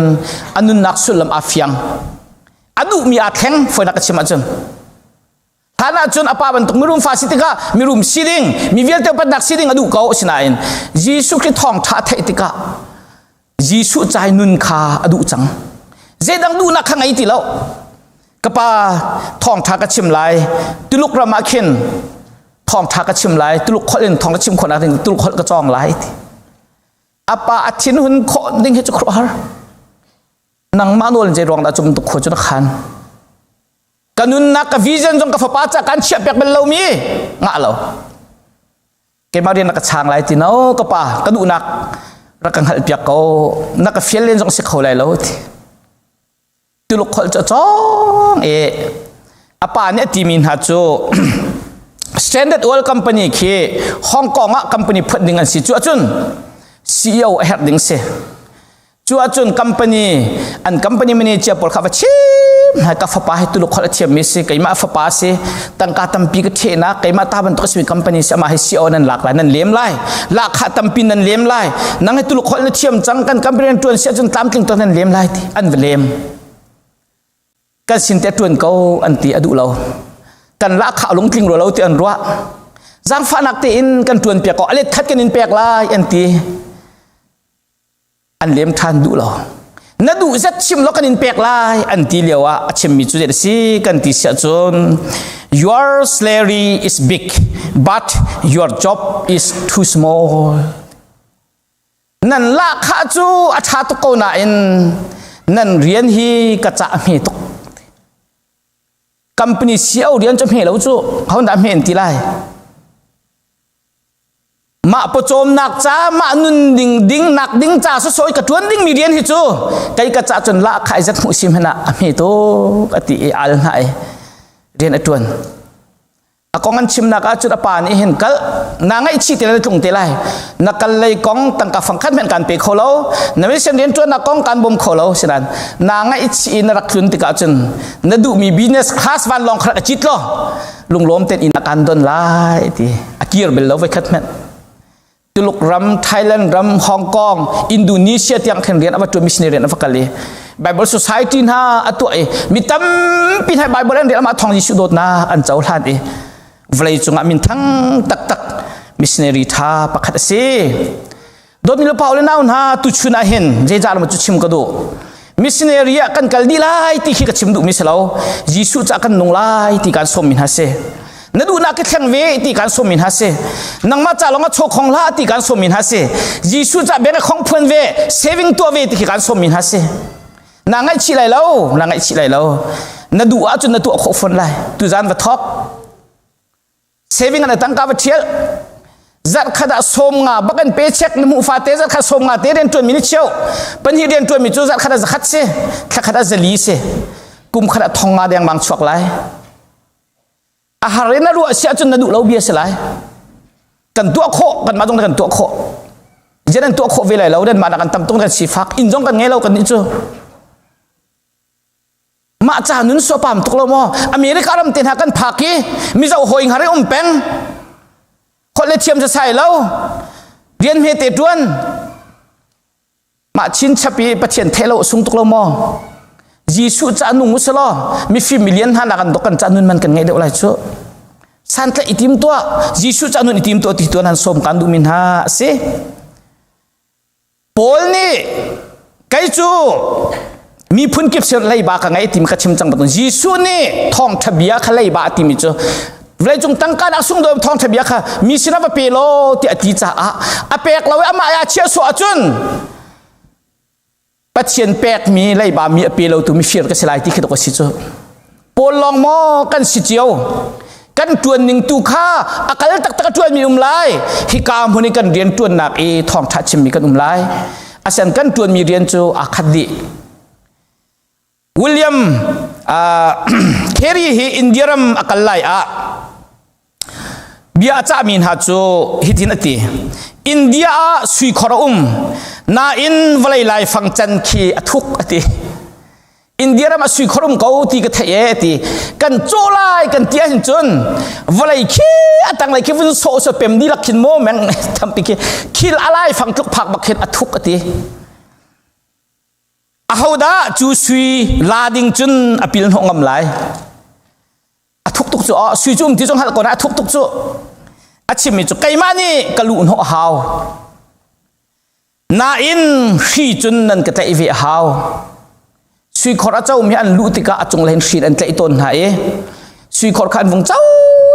a nunnak sullam aa fiang. A duhmi aa thleng foinak ka chim ahcun. Hlan ahcun a pa bantuk mirum fa si tikah mirum si ding, mi vialte upatnak si ding a duh ko asinain Jesuh Khrih thawngṭha a theih tikah Jesuh cai nun kha a duh cang. Zeidang duhnak kha ngei ti lo. Ka pa thawngṭha ka chim lai. Tuluk ram ah khin thawngṭha ka chim lai. Tuluk holh in thawng ka chim khawh ding Tuluk holh ka cawng lai ti. A pa a thinhun khawh ding hi cu khuaruahhar. Nangmah nawl in zei ruang dah cum tuk khua cu na khan. Ka nunnak ka vision zong ka fapa ca kan chiah piak bal lomi ngah lo. Keimah rian na ka chang lai ti no ka pa ka duhnak rak ka hngalh piak ko na ka fial len zong si kho lai lo ti tuluk kholh cu cawng e a pa nih a timi hna cu Standard Oil Company khi Hong Kong ah company phut ding an si cu ahcun CEO a herh ding si Cu ahcun company an company manager pawl kha va chim hna ka fapa hi tuluk holh a thiammi si keimah fapa si tangka tampi ka ṭhehnak keimah ta bantuk a simi company si amah hi CEO nan lak lai nan lem lai lahkhah tampi nan lem lai nang hi tuluk holh na thiam cang kan company nan ṭuan si ahcun tlamtling to nan lem lai ti an va lem kan sin te ṭuan ko an ti a duh lo kan lahkhah lungtling rua lo ti an ruah zaangfahnak tein kan ṭuan piak ko a let khat kan in pek lai an ti An lem ṭhan duh lo. Na duh zat chim law kan in pek lai an ti lio ah a chimmi cu zei a si kan ti siah cun your salary is big but your job is too small. Nan lahkhah cu a ṭha tuk ko nain nan rian hi ka cah hme tuk. Company CEO rian cu hme lo cu ho dah hme an ti lai. Mah pawcawmnak ca mah nun ding ding nak ding ca sawi ka tuan ding mi rian hi cu kei ka ca cun la khai zat hmuh sim hna a hme tuk a ti i al hna i rian a tuan. A kong an chimnak ah cun a pa nih hin kal na ngaihchih ti lai tlung te lai na kal lei kong tangka fangkhat hmanh kan pe kho lo na mission rianṭuannak kong kan bawm kho lo sinan na ngaihchih in na rak tlun tikah cun na duhmi business class vanlawng kha rak cit law lunglawm ten in a kan don lai ti a kir bel lo voi khat hmanh. Tuluk ram, Thailand ram, Hong Kong, Indonesia tiang khin rian a va ṭuan missionary rian a va kal i Bible Society hna a tuah i mi tampi hna Bible an rel amah thawng Jesuh dawtnak an cohlan i vawlei cungah minthang taktak missionary ṭha pakhat a si. Dawtmi le pa le nau hna tuchun ah hin zeicah cu chim ka duh. Missionary ah kan kal dih lai ti khi ka chim duhmi si lo. Jesuh cah kan nung lai ti kan sawmmi hna si. Na duhnak ka thleng ve ti kan sawmmi hna si. Nangmah ca lawng ah chaw khong hlah ti kan sawmmi hna si. Jesuh cah beng khong phuan ve, saving tuah ve ti khi kan sawmmi hna si. Na ngaihchih lai lo, na ngaihchih lai lo. Na duh ahcun na tuah khawh fawn lai. Tuzan va thawk. Saving an tangka va ṭhial. Zarh khat ah 50 bak an pe check na hmuh fate zarh khat 50 te rian ṭuan mi ni cheu. Pahnih rian ṭuan mi cu zarh khat ah 100 si, thla khat ah 400 si. Kum khat ah 500 dengmang chuak lai. A har in na ruah si ahcun na duh lo bia si lai. Kan tuah khawh, kanmah zong kan tuah khawh. Jen an tuah khawh ve lai lo, dan mah nak an tam tung kan sifak, inn zong kan ngei lo kan nih cu. Mah ca nun so pam tuk lo maw? America ram te hna kan phak i mizo hawi ngari um peng. Holh le thiam sai lo. Rian hme te tuan. Mah chinchap i Pathian theh lo sung tuk lo maw? Jesuh ca nung u selaw mifim milian hna nak an dok kan ca nun man kan ngeih deuh lai cu. Santlaih i tim tuah, Jesuh ca nun i tim tuah ti tuan han sawm kan duh mi hna a si. Paul nih kei cu miphun kip sin leiba ka ngei timi ka chim cang bantuk Jesuh nih thawngṭha bia kha leiba a timi cu vawleicung tangka nak sung dawm thawngṭha bia kha mi sinah va pe law tiah a ti caah a pek lo i amah a chiah suah ahcun Pathian pekmi leiba mi a pe lotu mifir ka si lai ti khi dok a si cu. Paul lawng maw kan si cio kan ṭuan ning tu kha a kal taktak a ṭuanmi um lai hika hmun i kan rian ṭuannak i thawngṭha chimmi kan um lai asian kan ṭuanmi rian cu aa khat dih. William Carey hi India ram a kal lai ah bia a cahmi hna cu hitin a ti. India ah sui khor a um nain vawlei laifang can khi a thuk a ti. India ram ah sui khor um ko ti ka theih e ti. Kan caw lai kan ti ahhin cun vawlei khi a tanglei khi vun sawh so pem dihlak khin maw meng tampi khi khil a laifang tluk phak bak khin a thuk a ti. Ahodah cu sui la ding cun a pil hnawh ngam lai? A thuk tuk cu oh, sui cu um ti cu hngalh ko na a thuk tuk cu. A chimmi cu keimah nih ka luh hnawh a hau. Nain hri cun nan ka tlaih ve a hau. Sui khor a comi an luh tikah a cung in hri an tlaih tawn hna i sui khor kha an vung co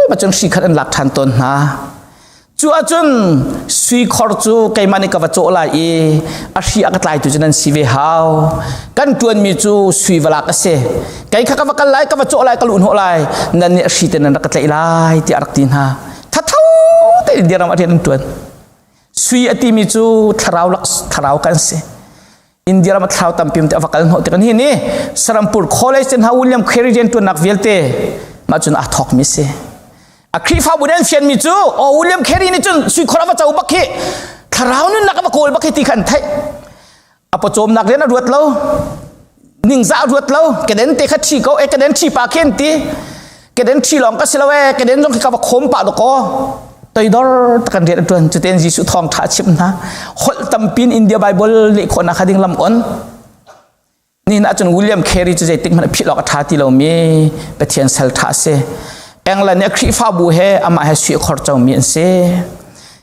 ma cun hri khat an lak ṭhan tawn hna. Cu ahcun sui khor cu keimah nih ka va cawh lai i a hri a ka tlaitu cu nan si ve hau. Kan ṭuanmi cu sui valak a si. Kei kha ka va kal lai, ka va cawh lai, ka luh hnawh lai, nan nih a hri te nan rak ka tlaih lai tiah a rak ti hna. Thatho tein India ram ah rian an ṭuan. Sui a timi cu thlarau lak thlarau kan si. India ram a thlarau tampi te a va kal hnawh tik an hi ni Sarampur College te hna William Carey rian ṭuannak vialte mah cun aa thawkmi si. A Khrihfabu nih an fianmi cu aw William Carey nih cun sui khor a va co bak hi thlarau nunnak a va kawl bak hi ti kha an theih. A pawcawmnak rian a ruat lo ningzah a ruat lo keden te kha ṭhi ko e keden ṭhi pa khi an ti keden ṭhi lawng ka si lo e keden zong khi ka va khawm pah dakaw toidor takan rian a ṭuan cutin Jesuh thawngṭha a chimh hna holh tampin India Bible leh khawhnak kha ding lam on Nihin ahcun William Carey cu zeitik hmanh a philh awk a ṭha ti lomi Pathian sal ṭha a si. England nih a Khrihfabu he amah he sui a khor comi an si.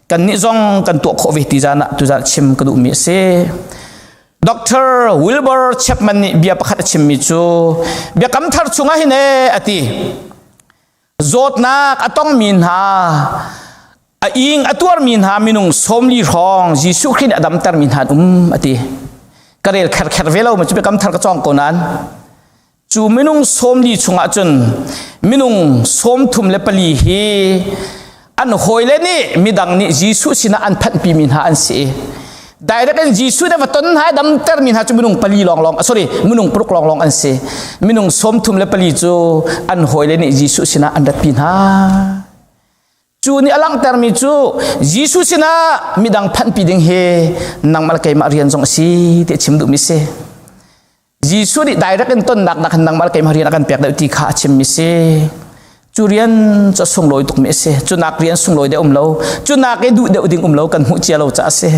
Kannih zong kan tuah khawh ve ti zan ah tuzan chim ka duhmi a si. Dr. Wilbur Chapman nih bia pakhat a chimmi cu biakam thar chungah hin ee a ti. Zawtnak a tongmi hna a ing a tuarmi hna minung 40 hrawng Jesuh Khrih nih a damtermi hna an um a ti. Ka rel kherkher ve lo ma cu biakam thar ka cawng ko nain cu minung 40 chungah cun minung 34 hi an hawile nih midang nih Jesuh sinah an phanhpimi hna an si. Direct in Jesuh ne va ton hna damter mi hna cu minung pali lawng lawng sorry minung paruk lawng lawng an si. Minung 34 cu an hawile nih Jesuh sinah an ratpi hna. Cu nih a langhtermi cu Jesuh sinah midang phanhpi ding hi nangmah le keimah rian zong a si ti a chim duhmi si. Jesuh nih direct in tonnak nak hin nangmah le keimah rian a kan pek deuh ti kha a chimmi si. Cu rian cu a sunglawi tukmi a si. Cu nak rian sunglawi deuh um lo. Cu nak i duh deuh ding um lo kan hmuh cia lo caah a si.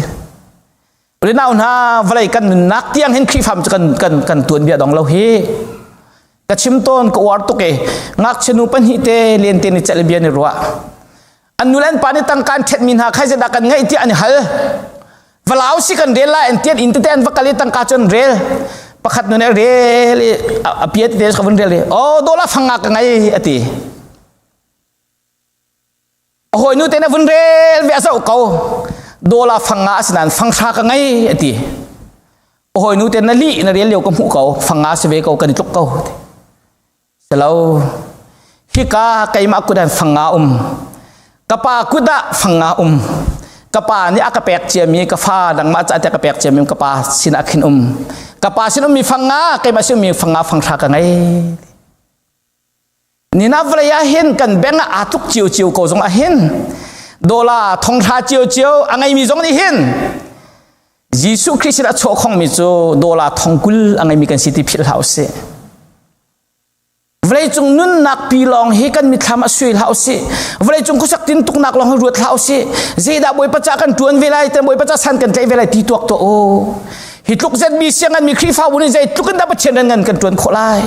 Rinau hna vawlei kan nunnak tiang hin Khrihfam cu kan kan kan tuan bia dong lo hi. Ka chim tawn ka uar tuk e. Ngakchia nu pahnih te lente ni celh bia ni ruah. An nu le an pa nih tangka an ṭhetmi hna khai zeidah kan ngeih tiah an i hal. Valau si kan rel lai an tian inn tete an va kal i tangka cu an rel. Pakhat nu nih a rel i a pia tete ka vun rel i oh dola fanga ka ngei a ti. A hawinu te nih a vun rel ve a zoh ko. Dola fanga a si nain fanghra ka ngei a ti. A hawinu te na lih na rel lio ka hmuh ko fanga si ve ko kan i tluk ko. Silo, hika keimah kut ah fanga um. Ka pa kut ah fanga um. Ka pa nih a ka pek ciami ka fa nangmah ca te ka pek ciami ka pa sin ah khin um. Ka pa sin ummi fanga keimah sin ummi fanga fanghra ka ngei. Nina vawlei ah hin kan beng ah aa tluk cio cio ko zong ah hin dola thonghra cio cio a ngeimi zong nih hin Jesuh Khrist sin a chuah khongmi cu dola thongkul a ngeimi kan si ti philh hlah usih. Vawleicung nunnak pi lawng hi kan mitthlam a sui hlah usih. Vawleicung khuasak tintuknak lawng hi ruat hlah usih. Zeidah Bawipa ca kan ṭuan ve lai, tan Bawipa ca san kan tlaih ve lai ti tuak tuah u. Hi tluk ZBC a nganmi Khrihfabu nih zeitluk in dah Pathian rian ngan kan ṭuan khawh lai.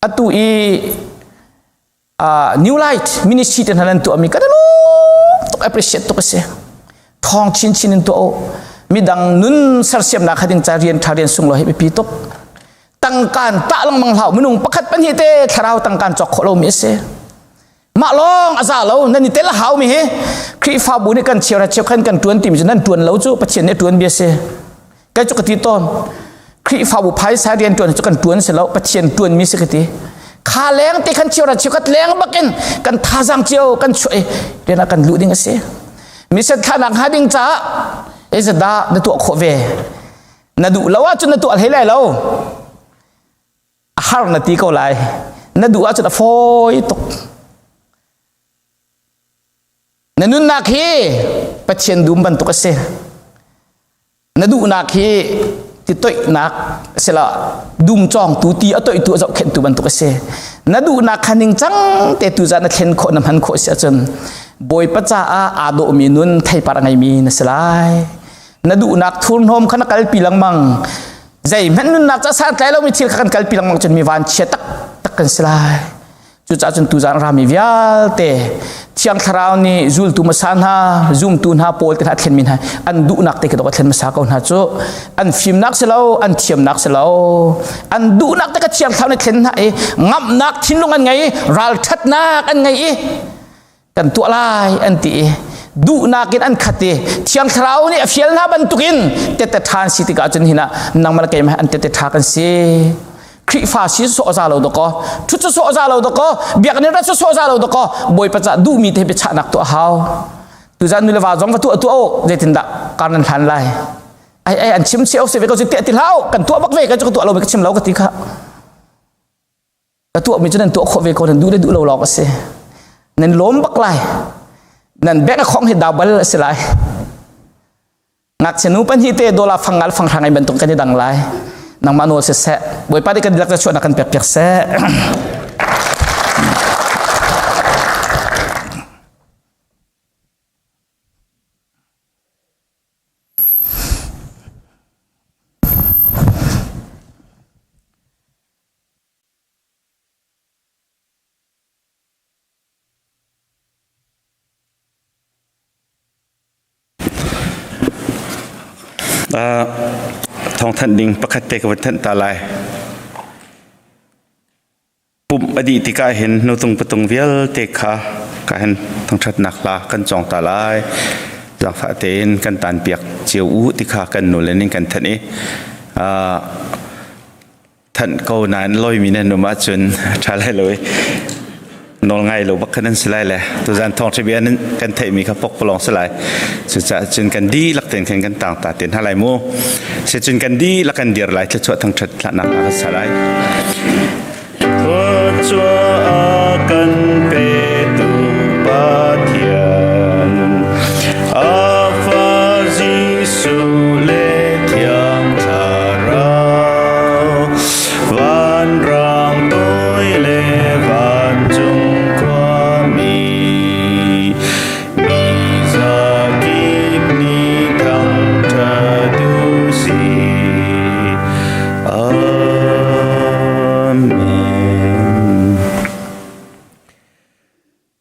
Atu i New Light Ministry te hna nan tuahmi kan tuk appreciate tuk a si. Thawng chinchin in tuah u. Midang nun sersiamnak kha ding ca rian tha rian sunglawi hi biapi tuk. Tangkaan tah lengmang hlah minung pakhat pahnih te thlarau tangkaan cawk khawh lomi a si. Mah lawng a za lo nan i tel a hau mi hi Khrihfabu nih kan cheu cheu khan kan tuan timi cu nan tuan lo cu Pathian nih a tuan bia si. Kai cu ka ti tawn. Khrihfabu phaisa rian tuan cu kan tuan si lo Pathian tuan mi si ka ti. Kha leng te khan cheu cheu kat leng bakin kan thazang cio kan chuah i rian ah kan luh ding a si. Mission thlanak hnga ding caah zeidah na tuah khawh ve? Na duh lo ahcun na tuah hlei lai lo. A har na ti ko lai. Na duh ahcun a fawi tuk. Na nunnak hi Pathian dum bantuk a si. Na duhnak hi ti toihnak sila dum cawngtu ti a toihtu a zohkhenhtu bantuk a si. Na duhnak kha ningcang te tu zah na thlen khawh na hman khawh si ahcun Bawipa caah aa dawhmi nun theipar a ngeimi na si lai. Na duhnak thurhnawm kha na kalpi lengmang. Zeihmanh nunnak ca santlai lomi thil kha kan kalpi lengmang cun mi vanchia taktak kan si lai. Cucaah cun tuzaan rami vialte Thiang Thlarau nih zultu hmasa hna, zumtu hna pawl te hna a thlenmi hna an duhnak te khi dok a thlen hmasa ko hna cu an fimnak si lo, an thiamnak si lo, an duhnak te ka Thiang Thlarau nih thlen hna i ngamhnak thinlung an ngei i ralṭhatnak an ngei i kan tuah lai an ti i duhnak in an khat i Thiang Thlarau nih a fial hna bantukin tette ṭha an si tikah cun hin ah nangmah le keimah an tette ṭha kan si. Khrihfa si sawh za lo dakaw thut cu sawh za lo dakaw biakinn rat cu sawh za lo dakaw Bawipa ca duhmi te biachahnak tuah hau tuzan nu le va zong va tuah tuah u zeitindah kar nan hlan lai ai ai an chim cheu se ve ko cu tiah ti hlah kan tuah bak ve kan cu ka tuah lo mi ka chim lo ka ti kha ka tuah mi cu nan tuah khawh ve ko nan duh le duh lo lawng a si nan lawm bak lai nan bank account hi double a si lai Ngakchia nu pahnih te dola fangal fanghra ngai bantuk kan i dang lai. Nangmah nawl siseh, Bawipa nih kan dilak chuahnak kan pek piak seh. Thawngthanh ding pakhat te ka van thanh ta lai. Pumh a dih tikah hin nutung patung vialte kha ka hin thangṭhatnak hla kan cawng ta lai. Zaangfah tein kan tanpiak cio u ti kha kan nu le ning kan thanh i thanh ko nain loimi nan um ahcun ṭha lai lo i. Nawl ngai lo bak khan an si lai le tuzan thawngṭha bia nan kan theihmi kha pokpalawng si lai. Cucaah cun kan dihlak tein khan kan tang ta ten hna lai mu. Si cun kan dihlak kan dir lai thluachuah thangṭhat thlahnak a kan sa lai. Thluachuah kan petu Pathian, a fa Jesuh le Thiang Thlarau, vanrang toi le vancung khuami, mi zakip nih thangṭhat u sih. Amen.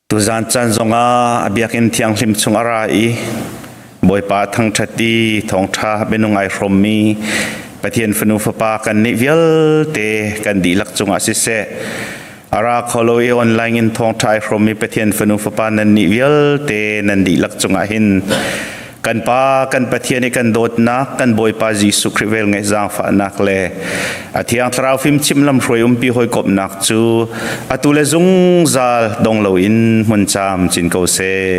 Tuzan caan zongah a biakinn thianghlim chung a ra i Bawipa thangṭhat i thawngṭha minung ai hrawmmi Pathian fanu fapa kan nih vialte kan dihlak cungah siseh a ra kho lo i online in thawngṭha ai hrawmmi Pathian fanu fapa nan nih vialte nan dihlak cungah hin kan Pa kan Pathian i kan dawtnak kan Bawipa Jesuh Khrih velngeih zaangfahnak le a Thiang Thlarau fimchim lamhruai umpi hawikomhnak cu atu le zungzal dong loin hmun caam cin ko seh.